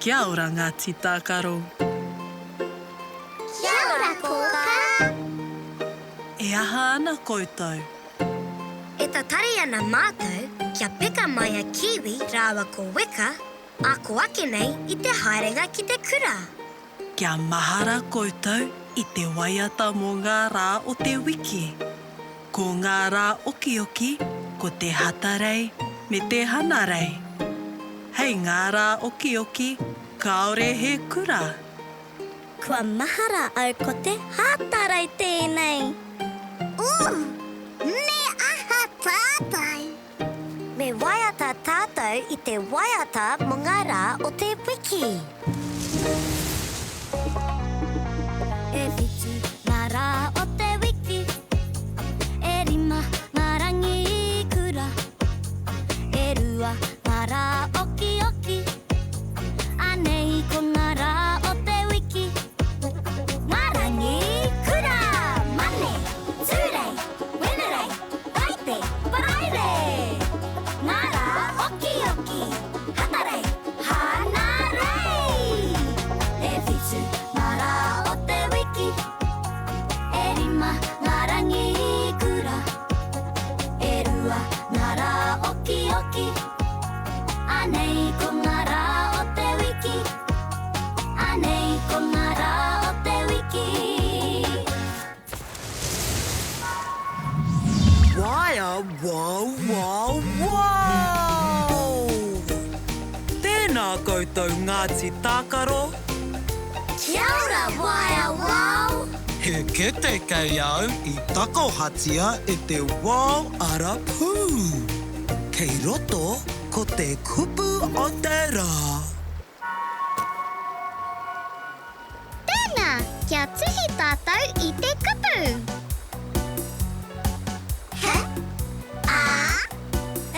Kia ora Ngāti Tākaro. Kia ora Kōkā. E aha ana koutou? E tatari ana mātou kia peka mai a Kiwi rāua ko Weka Ako ake nei i te haerenga ki te kura. Kia mahara koutou i te waiata mō ngā rā o te wiki. Ko ngā rā okioki ko te Hatarei me te Hanarei. Hei ngā rā okioki kāore he kura. Kua mahara au ko te Hatarei tēnei. Ooh! Me aha tātou? Me waiata tātou i te waiata mō ngā rā o te wiki. E whitu ngā rā o te wiki, e rima ngā rangi kura, e rua ngā rā okioki, anei ko ngā rā o te wiki. Ngā rangi kura! Mane, Tūrei, Wenerei, Taite, Paraire! Ngā rā okioki! Anei ko ngā rā o te wiki. Anei ko ngā rā o te wiki. Waea wow wow wow! Tēnā koutou Ngāti Tākaro! Kia ora Waea Wow! He kete kei au i takohatia e te wao arapū. Kei roto ko te kupu o te rā. Tēnā, kia tuhi tātou i te kupu. H, A, T,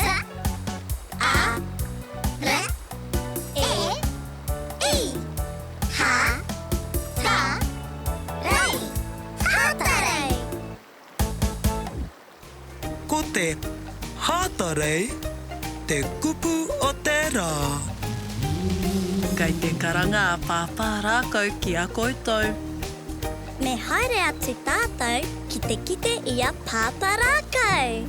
A, R, E, I. Ha, ta, rei. Hātarei. Ko te Hātarei te kupu o te rā. Kei te karanga a Pāpā Rākau ki a koutou. Me haere atu tātou ki te kite i a Pāpā Rākau.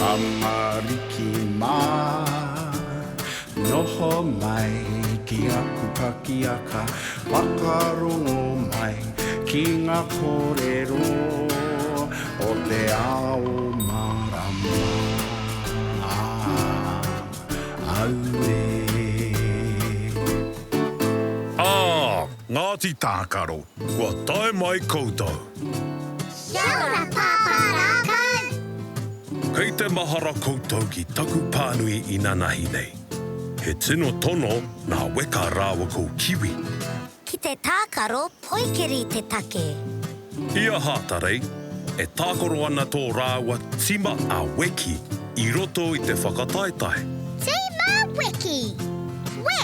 Tamariki mā, noho mai ki aku pakiaka, whakarongo mai ki ngā kōrero o te ao mārama. Auē. Ā, Ngāti Tākaro, kua tae mai koutou. Kia ora Pāpā Rākau! Kei te mahara koutou ki taku pānui inanahi nei. He tino tono nā Weka rāua ko Kiwi. Ki te tākaro poikeri te take. I a Hātarei, e tākaro ana tō rāua tima a Weki i roto i te whakataetae. Tima Weki! We,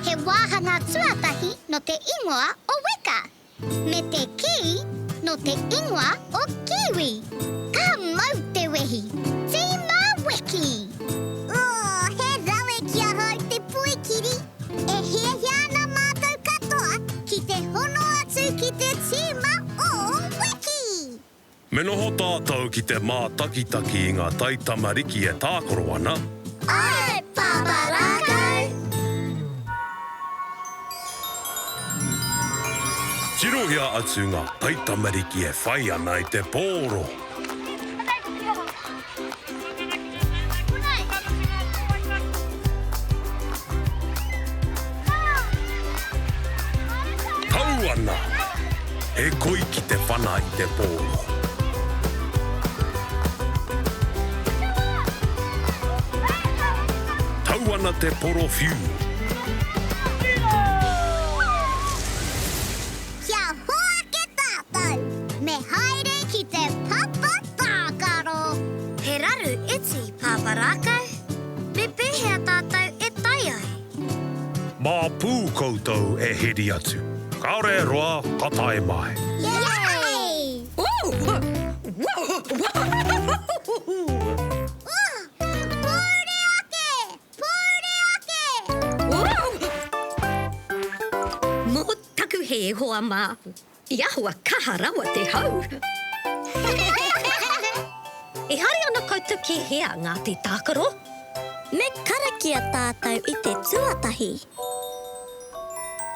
he wāhanga tuatahi nō te ingoa o Weka. Me te kī, nō te ingoa o Kiwi. Ka mau te wehi! Tīma weki! Oh, he rawe ki ahau te poikiri! E hiahia ana mātou katoa ki te hono atu ki te tīma o Weki! Me noho tātou ki te mātakitaki i ngā taitamariki e tākaro ana. Āe, Pāpā Rākau! Tirohia atu ngā taitamariki e whai ana i te pōro. Tau ana! He koi ki te whana i te pōro. Tau ana te poro whiu. Kia hoake tātou! Me haere ki te papa tākaro! He raru iti, Pāpā Rākau. Me pēhea tātou e tae ai? Mā pū koutou e heri atu. Kāore e roa, ka tae mai. Yay! Pōuri ake! Pōuri ake! Mō taku hē, hoa mā. I ahua kaha rawa te hau. E haere ana koutou ki hea, Ngāti Tākaro? Me karakia tātou i te tuatahi.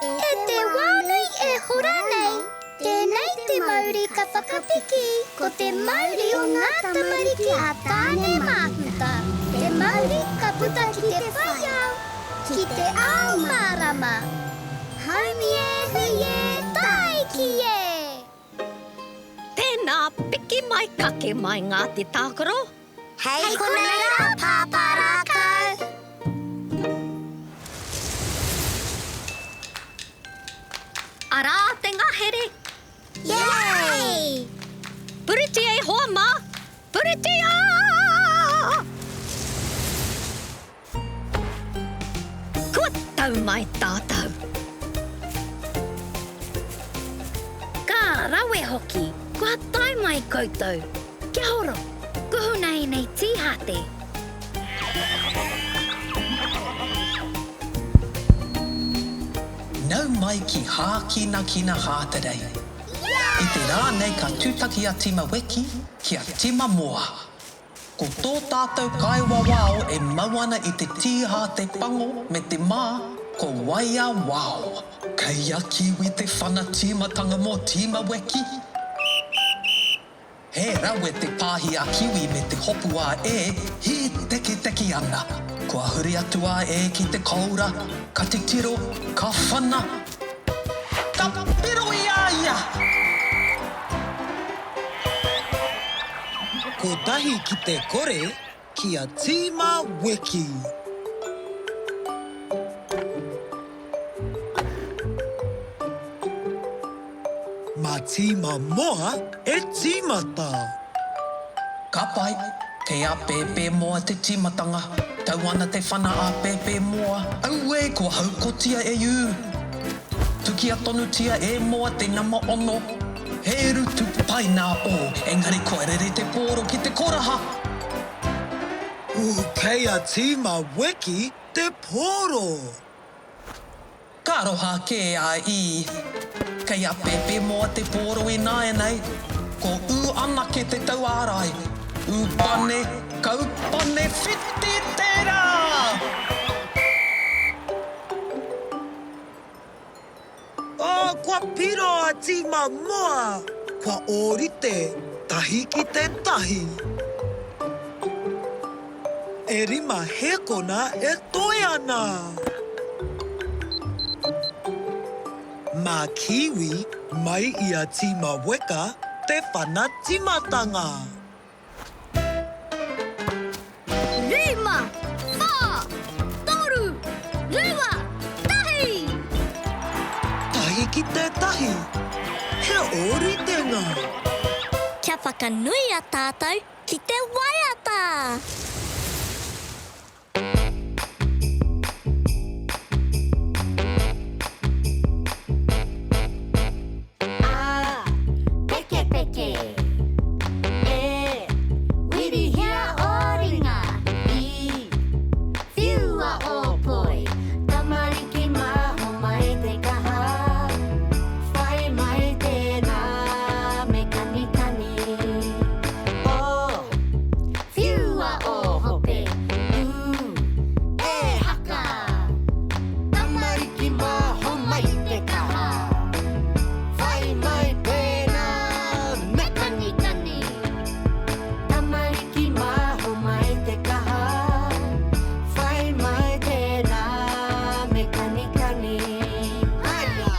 E te wānui e hora nei, tēnei te mauri ka whakapiki, ko te mauri o ngā tamariki a Tāne Māhuta, te mauri ka puta ki te whai ao, ki te ao mārama. Haumi e, hui e, tāiki e! Tēnā, piki mai, kake mai Ngāti Tākaro. Hei konei rā, Pāpā Rākau! Arā te ngahere! Yay! Puritia e hoa mā! Puritia! Tau mai tātou. Ka rawe hoki, kua tae mai koutou. Kia horo, kuhuna ēnei tīhāte. Nau mai ki Hākinakina Hāterei. I te rā nei ka tūtaki a Tima Weki ki a Tima Moa. Ko tō tātou kaiwawao e mau ana i te tīhāte pango me te mā, ko Waia Wao. Kei a Kiwi te whana tīmatanga mō Tima Weki. He rawe te pāhi a Kiwi me te hopu a E, hītekiteki ana. Kua huri atu a E ki te kōura, ka titiro, ka whana, ka piro i a ia! Kotahi ki te kore, kia tīma weki. Mā Tīma Moa e tīmata. Ka pai, kei a Pēpē Moa te tīmatanga. Tau ana te whana a Pēpē Moa. Auē, kua haukotia e Ū! Tukia tonutia e Moa te nama ono. He rutu pai nā Ō, engari kua rere te pōro ki te koraha. Ū, kei a Tīma Weki te pōro! Ka aroha kē a I. Kei a Pēpē Moa te pōro ināianei. Ko Ū anake te tauārai. Ū pane, kaupane, whiti te rā! Oh, kua piro a Tīma Moa! Kua ōrite, tahi ki te tahi. E rima hēkona e toe ana! Mā Kiwi mai i a Tīma Weka te whana timatanga! Rima, whā, toru, rua, tahi! Tahi ki te tahi, he ōritenga! Kia whakanuia tātou ki te waiata! A, pekepeke. E, wirihia ō ringa. I, whiua ō poi. Tamariki mā, homai te kaha. Whai mai tēnā me kanikani. O, Whiua ō hope, ū, e haka! Tamariki mā homai te kaha. Whai mai pēnā me kanikani. Tamariki mā homai te kaha. Whai mai tēnā me kanikani. Haere!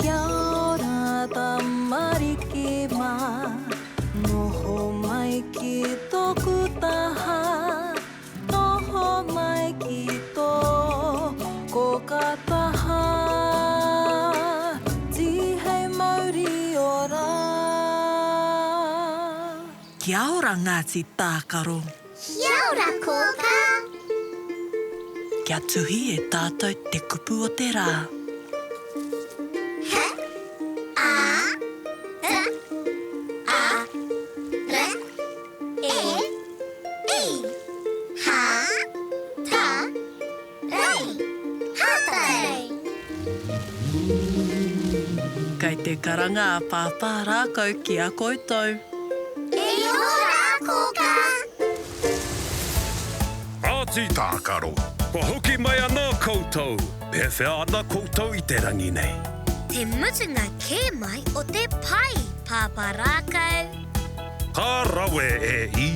Kia ora tamariki mā, noho mai ki tōku taha, noho mai ki tō kōkā taha, tīhei mauri ora. Kia ora Ngāti Tākaro. Kia ora kōkā. Kia tuhi e tātou te kupu o te rā. H A T A R E I Hā Ta Rei Hātarei. Kei te karanga a Pāpā Rākau ki a koutou. E noho rā, Kōkā! Kāti tākaro, kua hoki mai anō koutou! Pēwhea ana koutou i te rangi nei? Te mutunga kē mai o te pai, Pāpā Rākau! Ka rawe e i,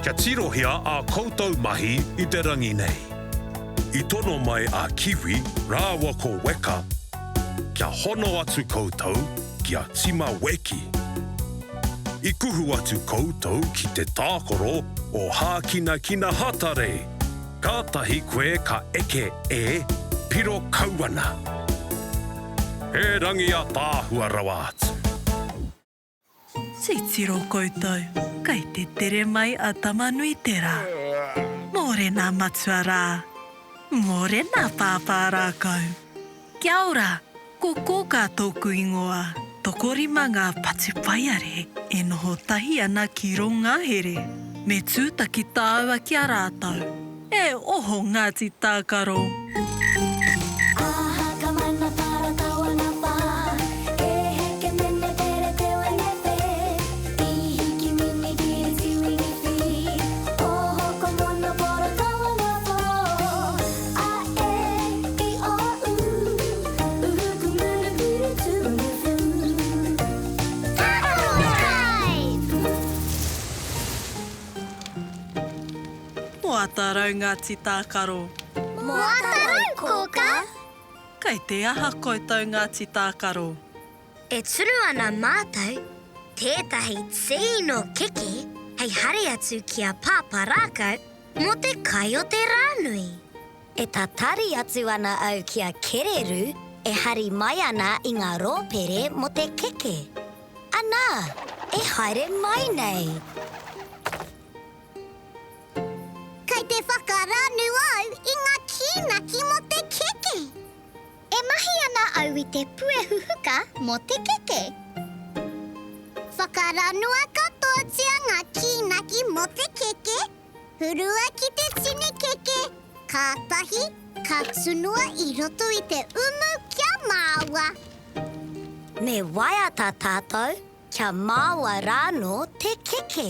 kia tirohia ā koutou mahi i te rangi nei. I tono mai a Kiwi rāua ko Weka kia hono atu koutou ki a Tima Weki. I kuhu atu koutou ki te tākaro o Hākinakina Hatarei, kātahi koe ka eke e piro kau ana. He rangi ataahua rawa atu. Titiro koutou, kei te tere mai a Tamanuiterā. Mōrena matua rā. Mōrena Pāpā Rākau. Kia ora, ko Kōkā tōku ingoa. Tokorima ngā patupaiarehe e noho tahi ana ki rō ngahere. Me tūtaki tāua ki a rātou. E oho Ngāti Tākaro! Moatarau Ngāti Tākaro. Moatarau Kōkā. Kei te aha koutou Ngāti Tākaro? E tunu ana mātou tētahi tino keke hei hari atu ki a Pāpā Rākau mō te kai o te rānui. E tatari atu ana au ki a Kererū e hari mai ana i ngā rōpere mō te keke. Anā, e haere mai nei! Kei te whakaranu au i ngā kīnaki mō te keke. E mahi ana au i te puehu huka mō te keke. Whakaranua katoatia ngā kīnaki mō te keke, hurua ki te tini keke, kātahi ka tunua i roto i te umu kia māua. Me waiata tātou kia māua rānō te keke.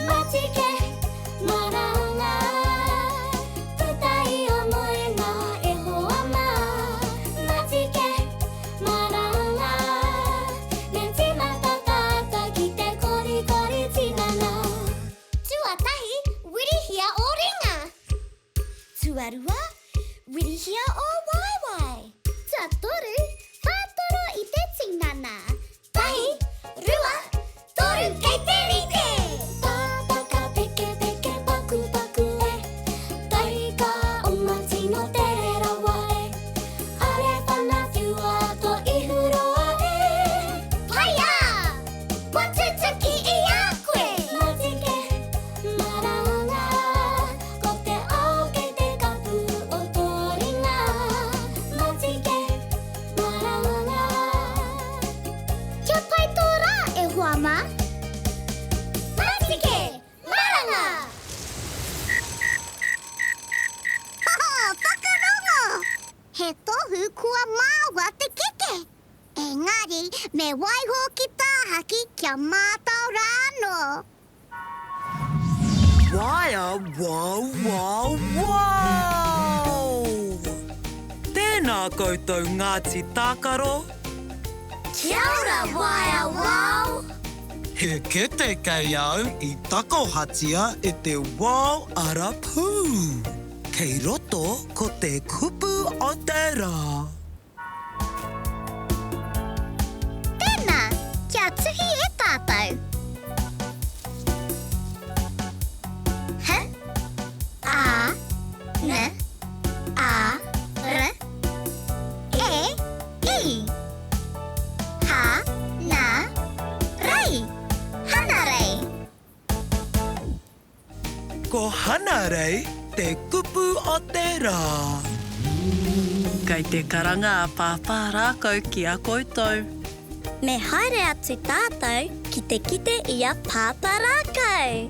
Matike, maranga, puta i o moenga e hoa mā. Matike, maranga, me tīmata tātou ki te korikori tinana. Tuatahi, wirihia ō ringa. Tuarua, wirihia ō waewae. Tuatoru, whātoro i te tinana. Tahi, rua, toru kei te rite! Pāpaka peke peke paku paku e Taika oma tino tere rawa e Are whana whiua to ihu roa e Haia! Kua tutuki i a koe! Matike, maranga, ko te ao kei te kapu o tō ringa. Matike, maranga. Kia pai tō rā, e hoa mā! Matike, maranga! Whakarongo! He tohu kua māua te keke! Engari, me waiho ki tāhaki kia mātao rā anō. Waea wow wow wow! Tēnā koutou Ngāti Tākaro! Kia ora Waea wow! He kete kei au i takohatia e te wao arapū. Kei roto ko te kupu o te rā. Tēnā, kia tuhi e tātou. H, A, N, A, R, E, I. Ha, na, rei. Hanarei. Ko Hanarei te kupu o te rā. Kei te karanga a Pāpā Rākau ki a koutou. Me haere atu tātou ki te kite i a Pāpā Rākau.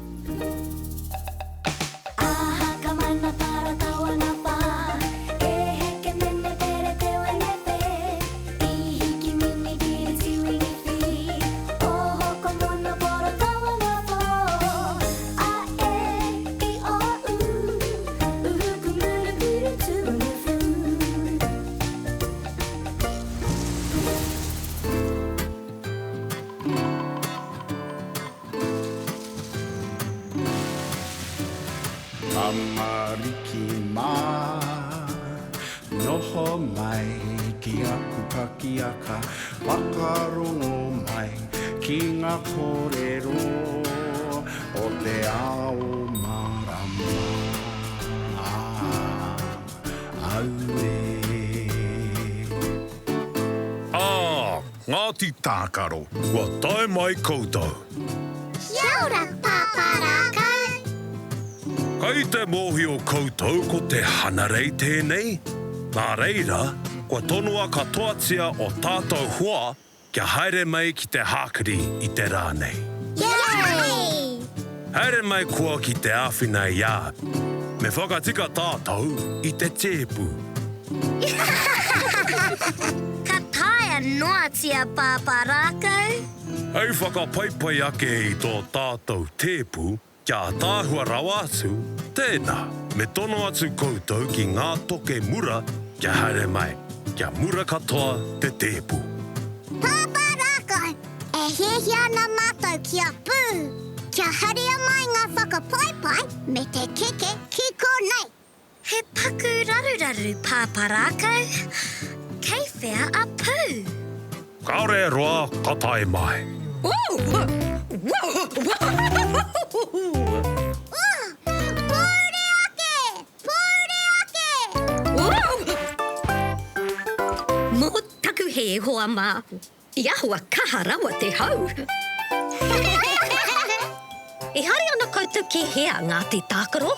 Aha ka mana para tawana pa E heke mene pere te wene pe I hiki mini piri tiwini fi Oho ko mono poro tawana po A e i o u Uhu ku muru puru tu fu. Tamariki mā, noho mai ki aku pakiaka, whakarongo mai ki ngā kōrero o te ao mārama. Auē. Ā, Ngāti Tākaro, kua tae mai koutou. Kia ora, Pāpā Rākau! Kei te mōhio koutou ko te Hanarei tēnei? Nā reira, kua tonoa katoatia o tātou hoa kia haere mai ki te hākari i te rā nei. Yay! Haere mai koa ki te āwhina i a au. Me whakatika tātou i te tēpu. Ka taea noatia Pāpā Rākau? Hei whakapaipai ake i tō tātou tēpu, Kia ataahua rawa atu, tēnā, me tono atu koutou ki ngā toke mura kia haere mai, kia mura katoa te tēpu. Pāpā Rākau, e hiahia ana mātou kia pū, kia haria mai ngā whakapaipai me te keke ki konei. He paku raruraru Pāpā Rākau, kei whea a Pū? Kāore e roa ka tae mai. Pōuri ake! Pōuri ake! Mō taku hē, hoa mā. I ahua kaha rawa te hau. E haere ana koutou ki hea, Ngāti Tākaro?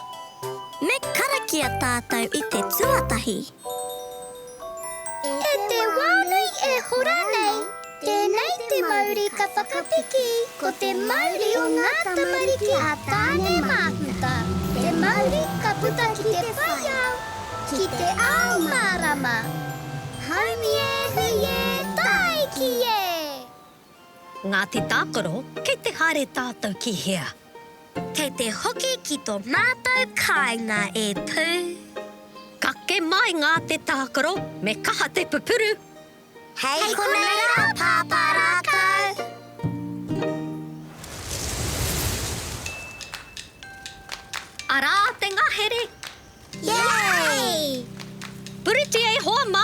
Me karakia tātou i te tuatahi. E te wā nui e hora nei, tēnei te mauri ka whakapiki, ko te mauri o ngā tamariki a Tāne Māhuta, te mauri ka puta ki te whai ao, ki te ao mārama. Haumi e, hui e, tāiki e! Ngāti Tākaro, kei te haere tātou ki hea? Kei te hoki ki tō mātou kāinga e Pū. Kake mai Ngāti Tākaro, me kaha te pupuru! Hei konei rā, Pāpā Rākau! Arā te ngahere! Yay! Puritia e hoa mā!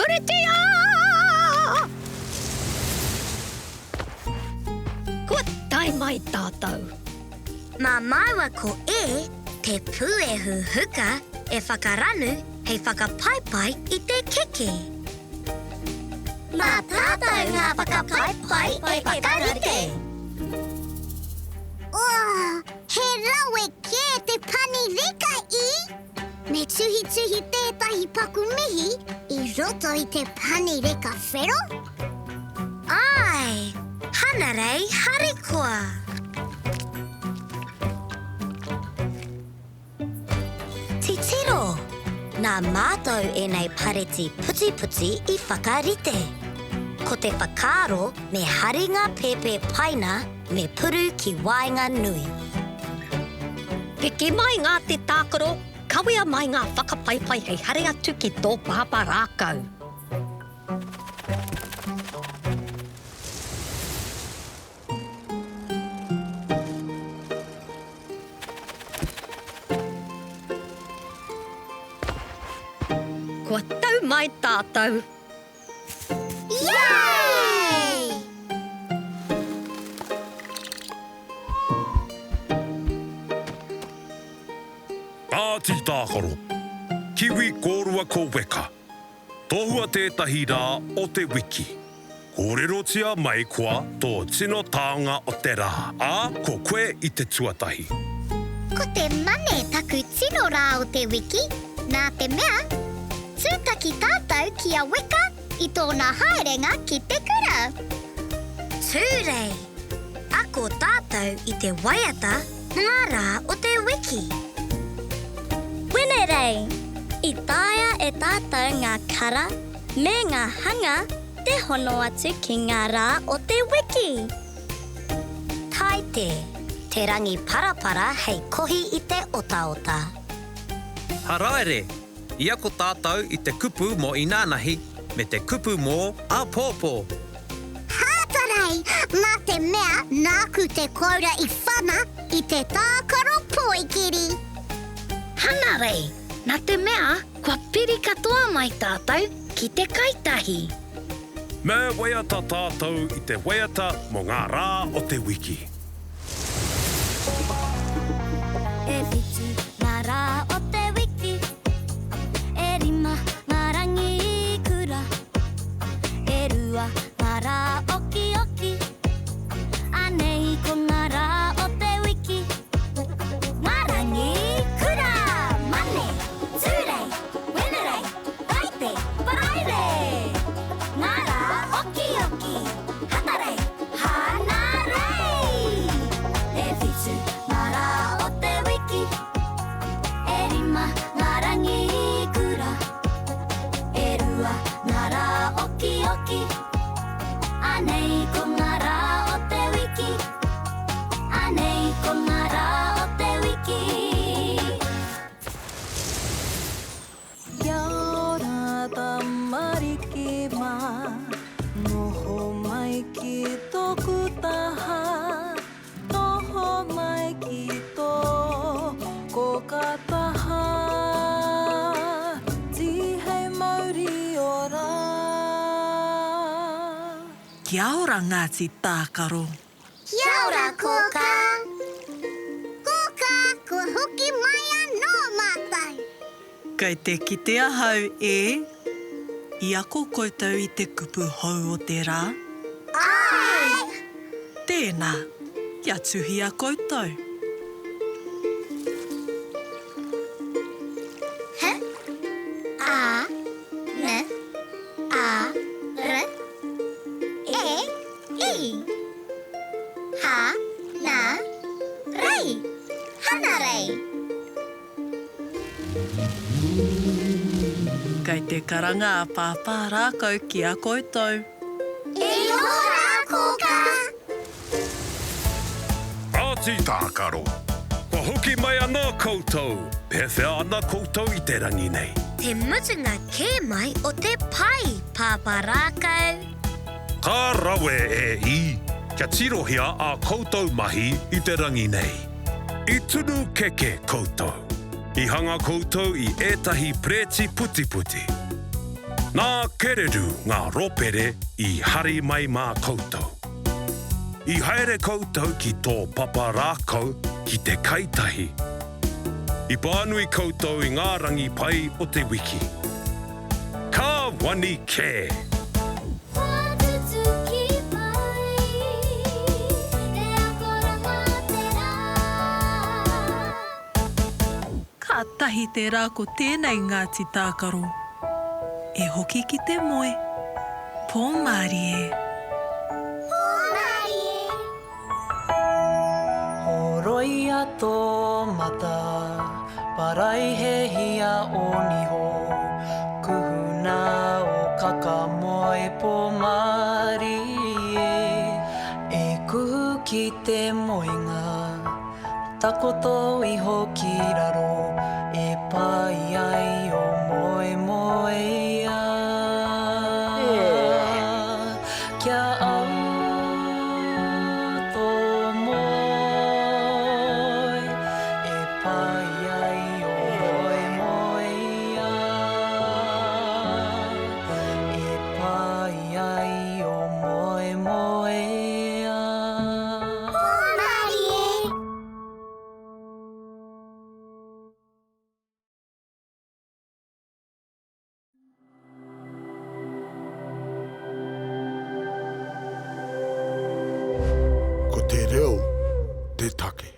Puritia! Kua tae mai tātou. Mā māua ko E te puehu huka e whakaranu hei whakapaipai i te keke. Mā tātou ngā whakapaipai e whakarite. Oh, he rawe kē te pani reka i! Me tuhituhi tētahi paku mihi i roto i te pani reka whero? Āe, Hanarei harikoa! Titiro! Nā mātou ēnei pareti putiputi i whakarite. Ko te whakaaro me hari ngā pēpē paina me puru ki waenganui. Piki mai ngā te tākaro, kawea mai ngā whakapaipai hei hari atu ki tō pāpā rākau. Kua tau mai tātou! Yay! Kāti tākaro. Kiwi kōrua ko Weka. Tohua tētahi rā o te wiki. Kōrerotia mai koa tō tino taonga o te rā, ā, ko koe i te tuatahi. Ko te Mane taku tino rā o te wiki, nā te mea, tūtaki tātou ki a Weka i tōna haerenga ki te kura. Tūrei! Ako tātou i te waiata Ngā rā o te wiki. Wenerei, I taea e tātou ngā kara me ngā hanga te hono atu ki ngā rā o te wiki. Taite, Te rangi parapara hei kohi i te otaota. Haraere, I ako tātou i te kupu mō inānahi me te kupu mō āpōpō. Hātarei, nā te mea nāku te koura i whana i te tākaro poikiri. Hanarei, nā te mea kua piri katoa mai tātou ki te kaitahi. Me waiata tātou i te waiata mō ngā rā o te wiki. E whitu ngā rā o te wiki, e rima ngā rangi kura, e rua ngā rā okioki, anei ko ngā rā o te wiki, ngā rangi kura. Kia ora Ngāti Tākaro. Kia ora Kōkā. Kōkā, kua hoki mai anō mātou. Kei te kite ahau e. I ako koutou i te kupu hou o te rā? Āe! Tēnā, kia tuhia koutou. H, A, N, A, R, E, I. Ha, na, rei. Hanarei. Kei te karanga a Pāpā Rākau ki a koutou. E noho rā, Kōkā! Āti Tākaro. Kua hoki mai anō koutou! Pēwhea ana koutou i te rangi nei? Te mutunga kē mai o te pai, Pāpā Rākau! Ka rawe e i! Kia tirohia ā koutou mahi i te rangi nei. I tunu keke koutou. I hanga koutou i ētahi pereti putiputi. Nā Kereru ngā ropere i hari mai mā koutou. I haere koutou ki tō papa rākau ki te kai tahi. I pānui koutou i ngā rangi pai o te wiki. Ka wani kē! Kua tutuki mai te akoranga te rā. Kātahi te rā ko tēnei Ngāti Tākaro. E hoki ki te moe. Pō mārie. Pō mārie. Horoia tō mata, paraihehia ō niho, kuhuna ō kaka moe pō mārie, e kuhu ki te moenga, takoto iho ki raro, e pai ai ō moemoeā. Kia au tō moe e pai ai ō moemoeā, e pai ai ō moemoeā. Hōmarie! Ko te reo te take.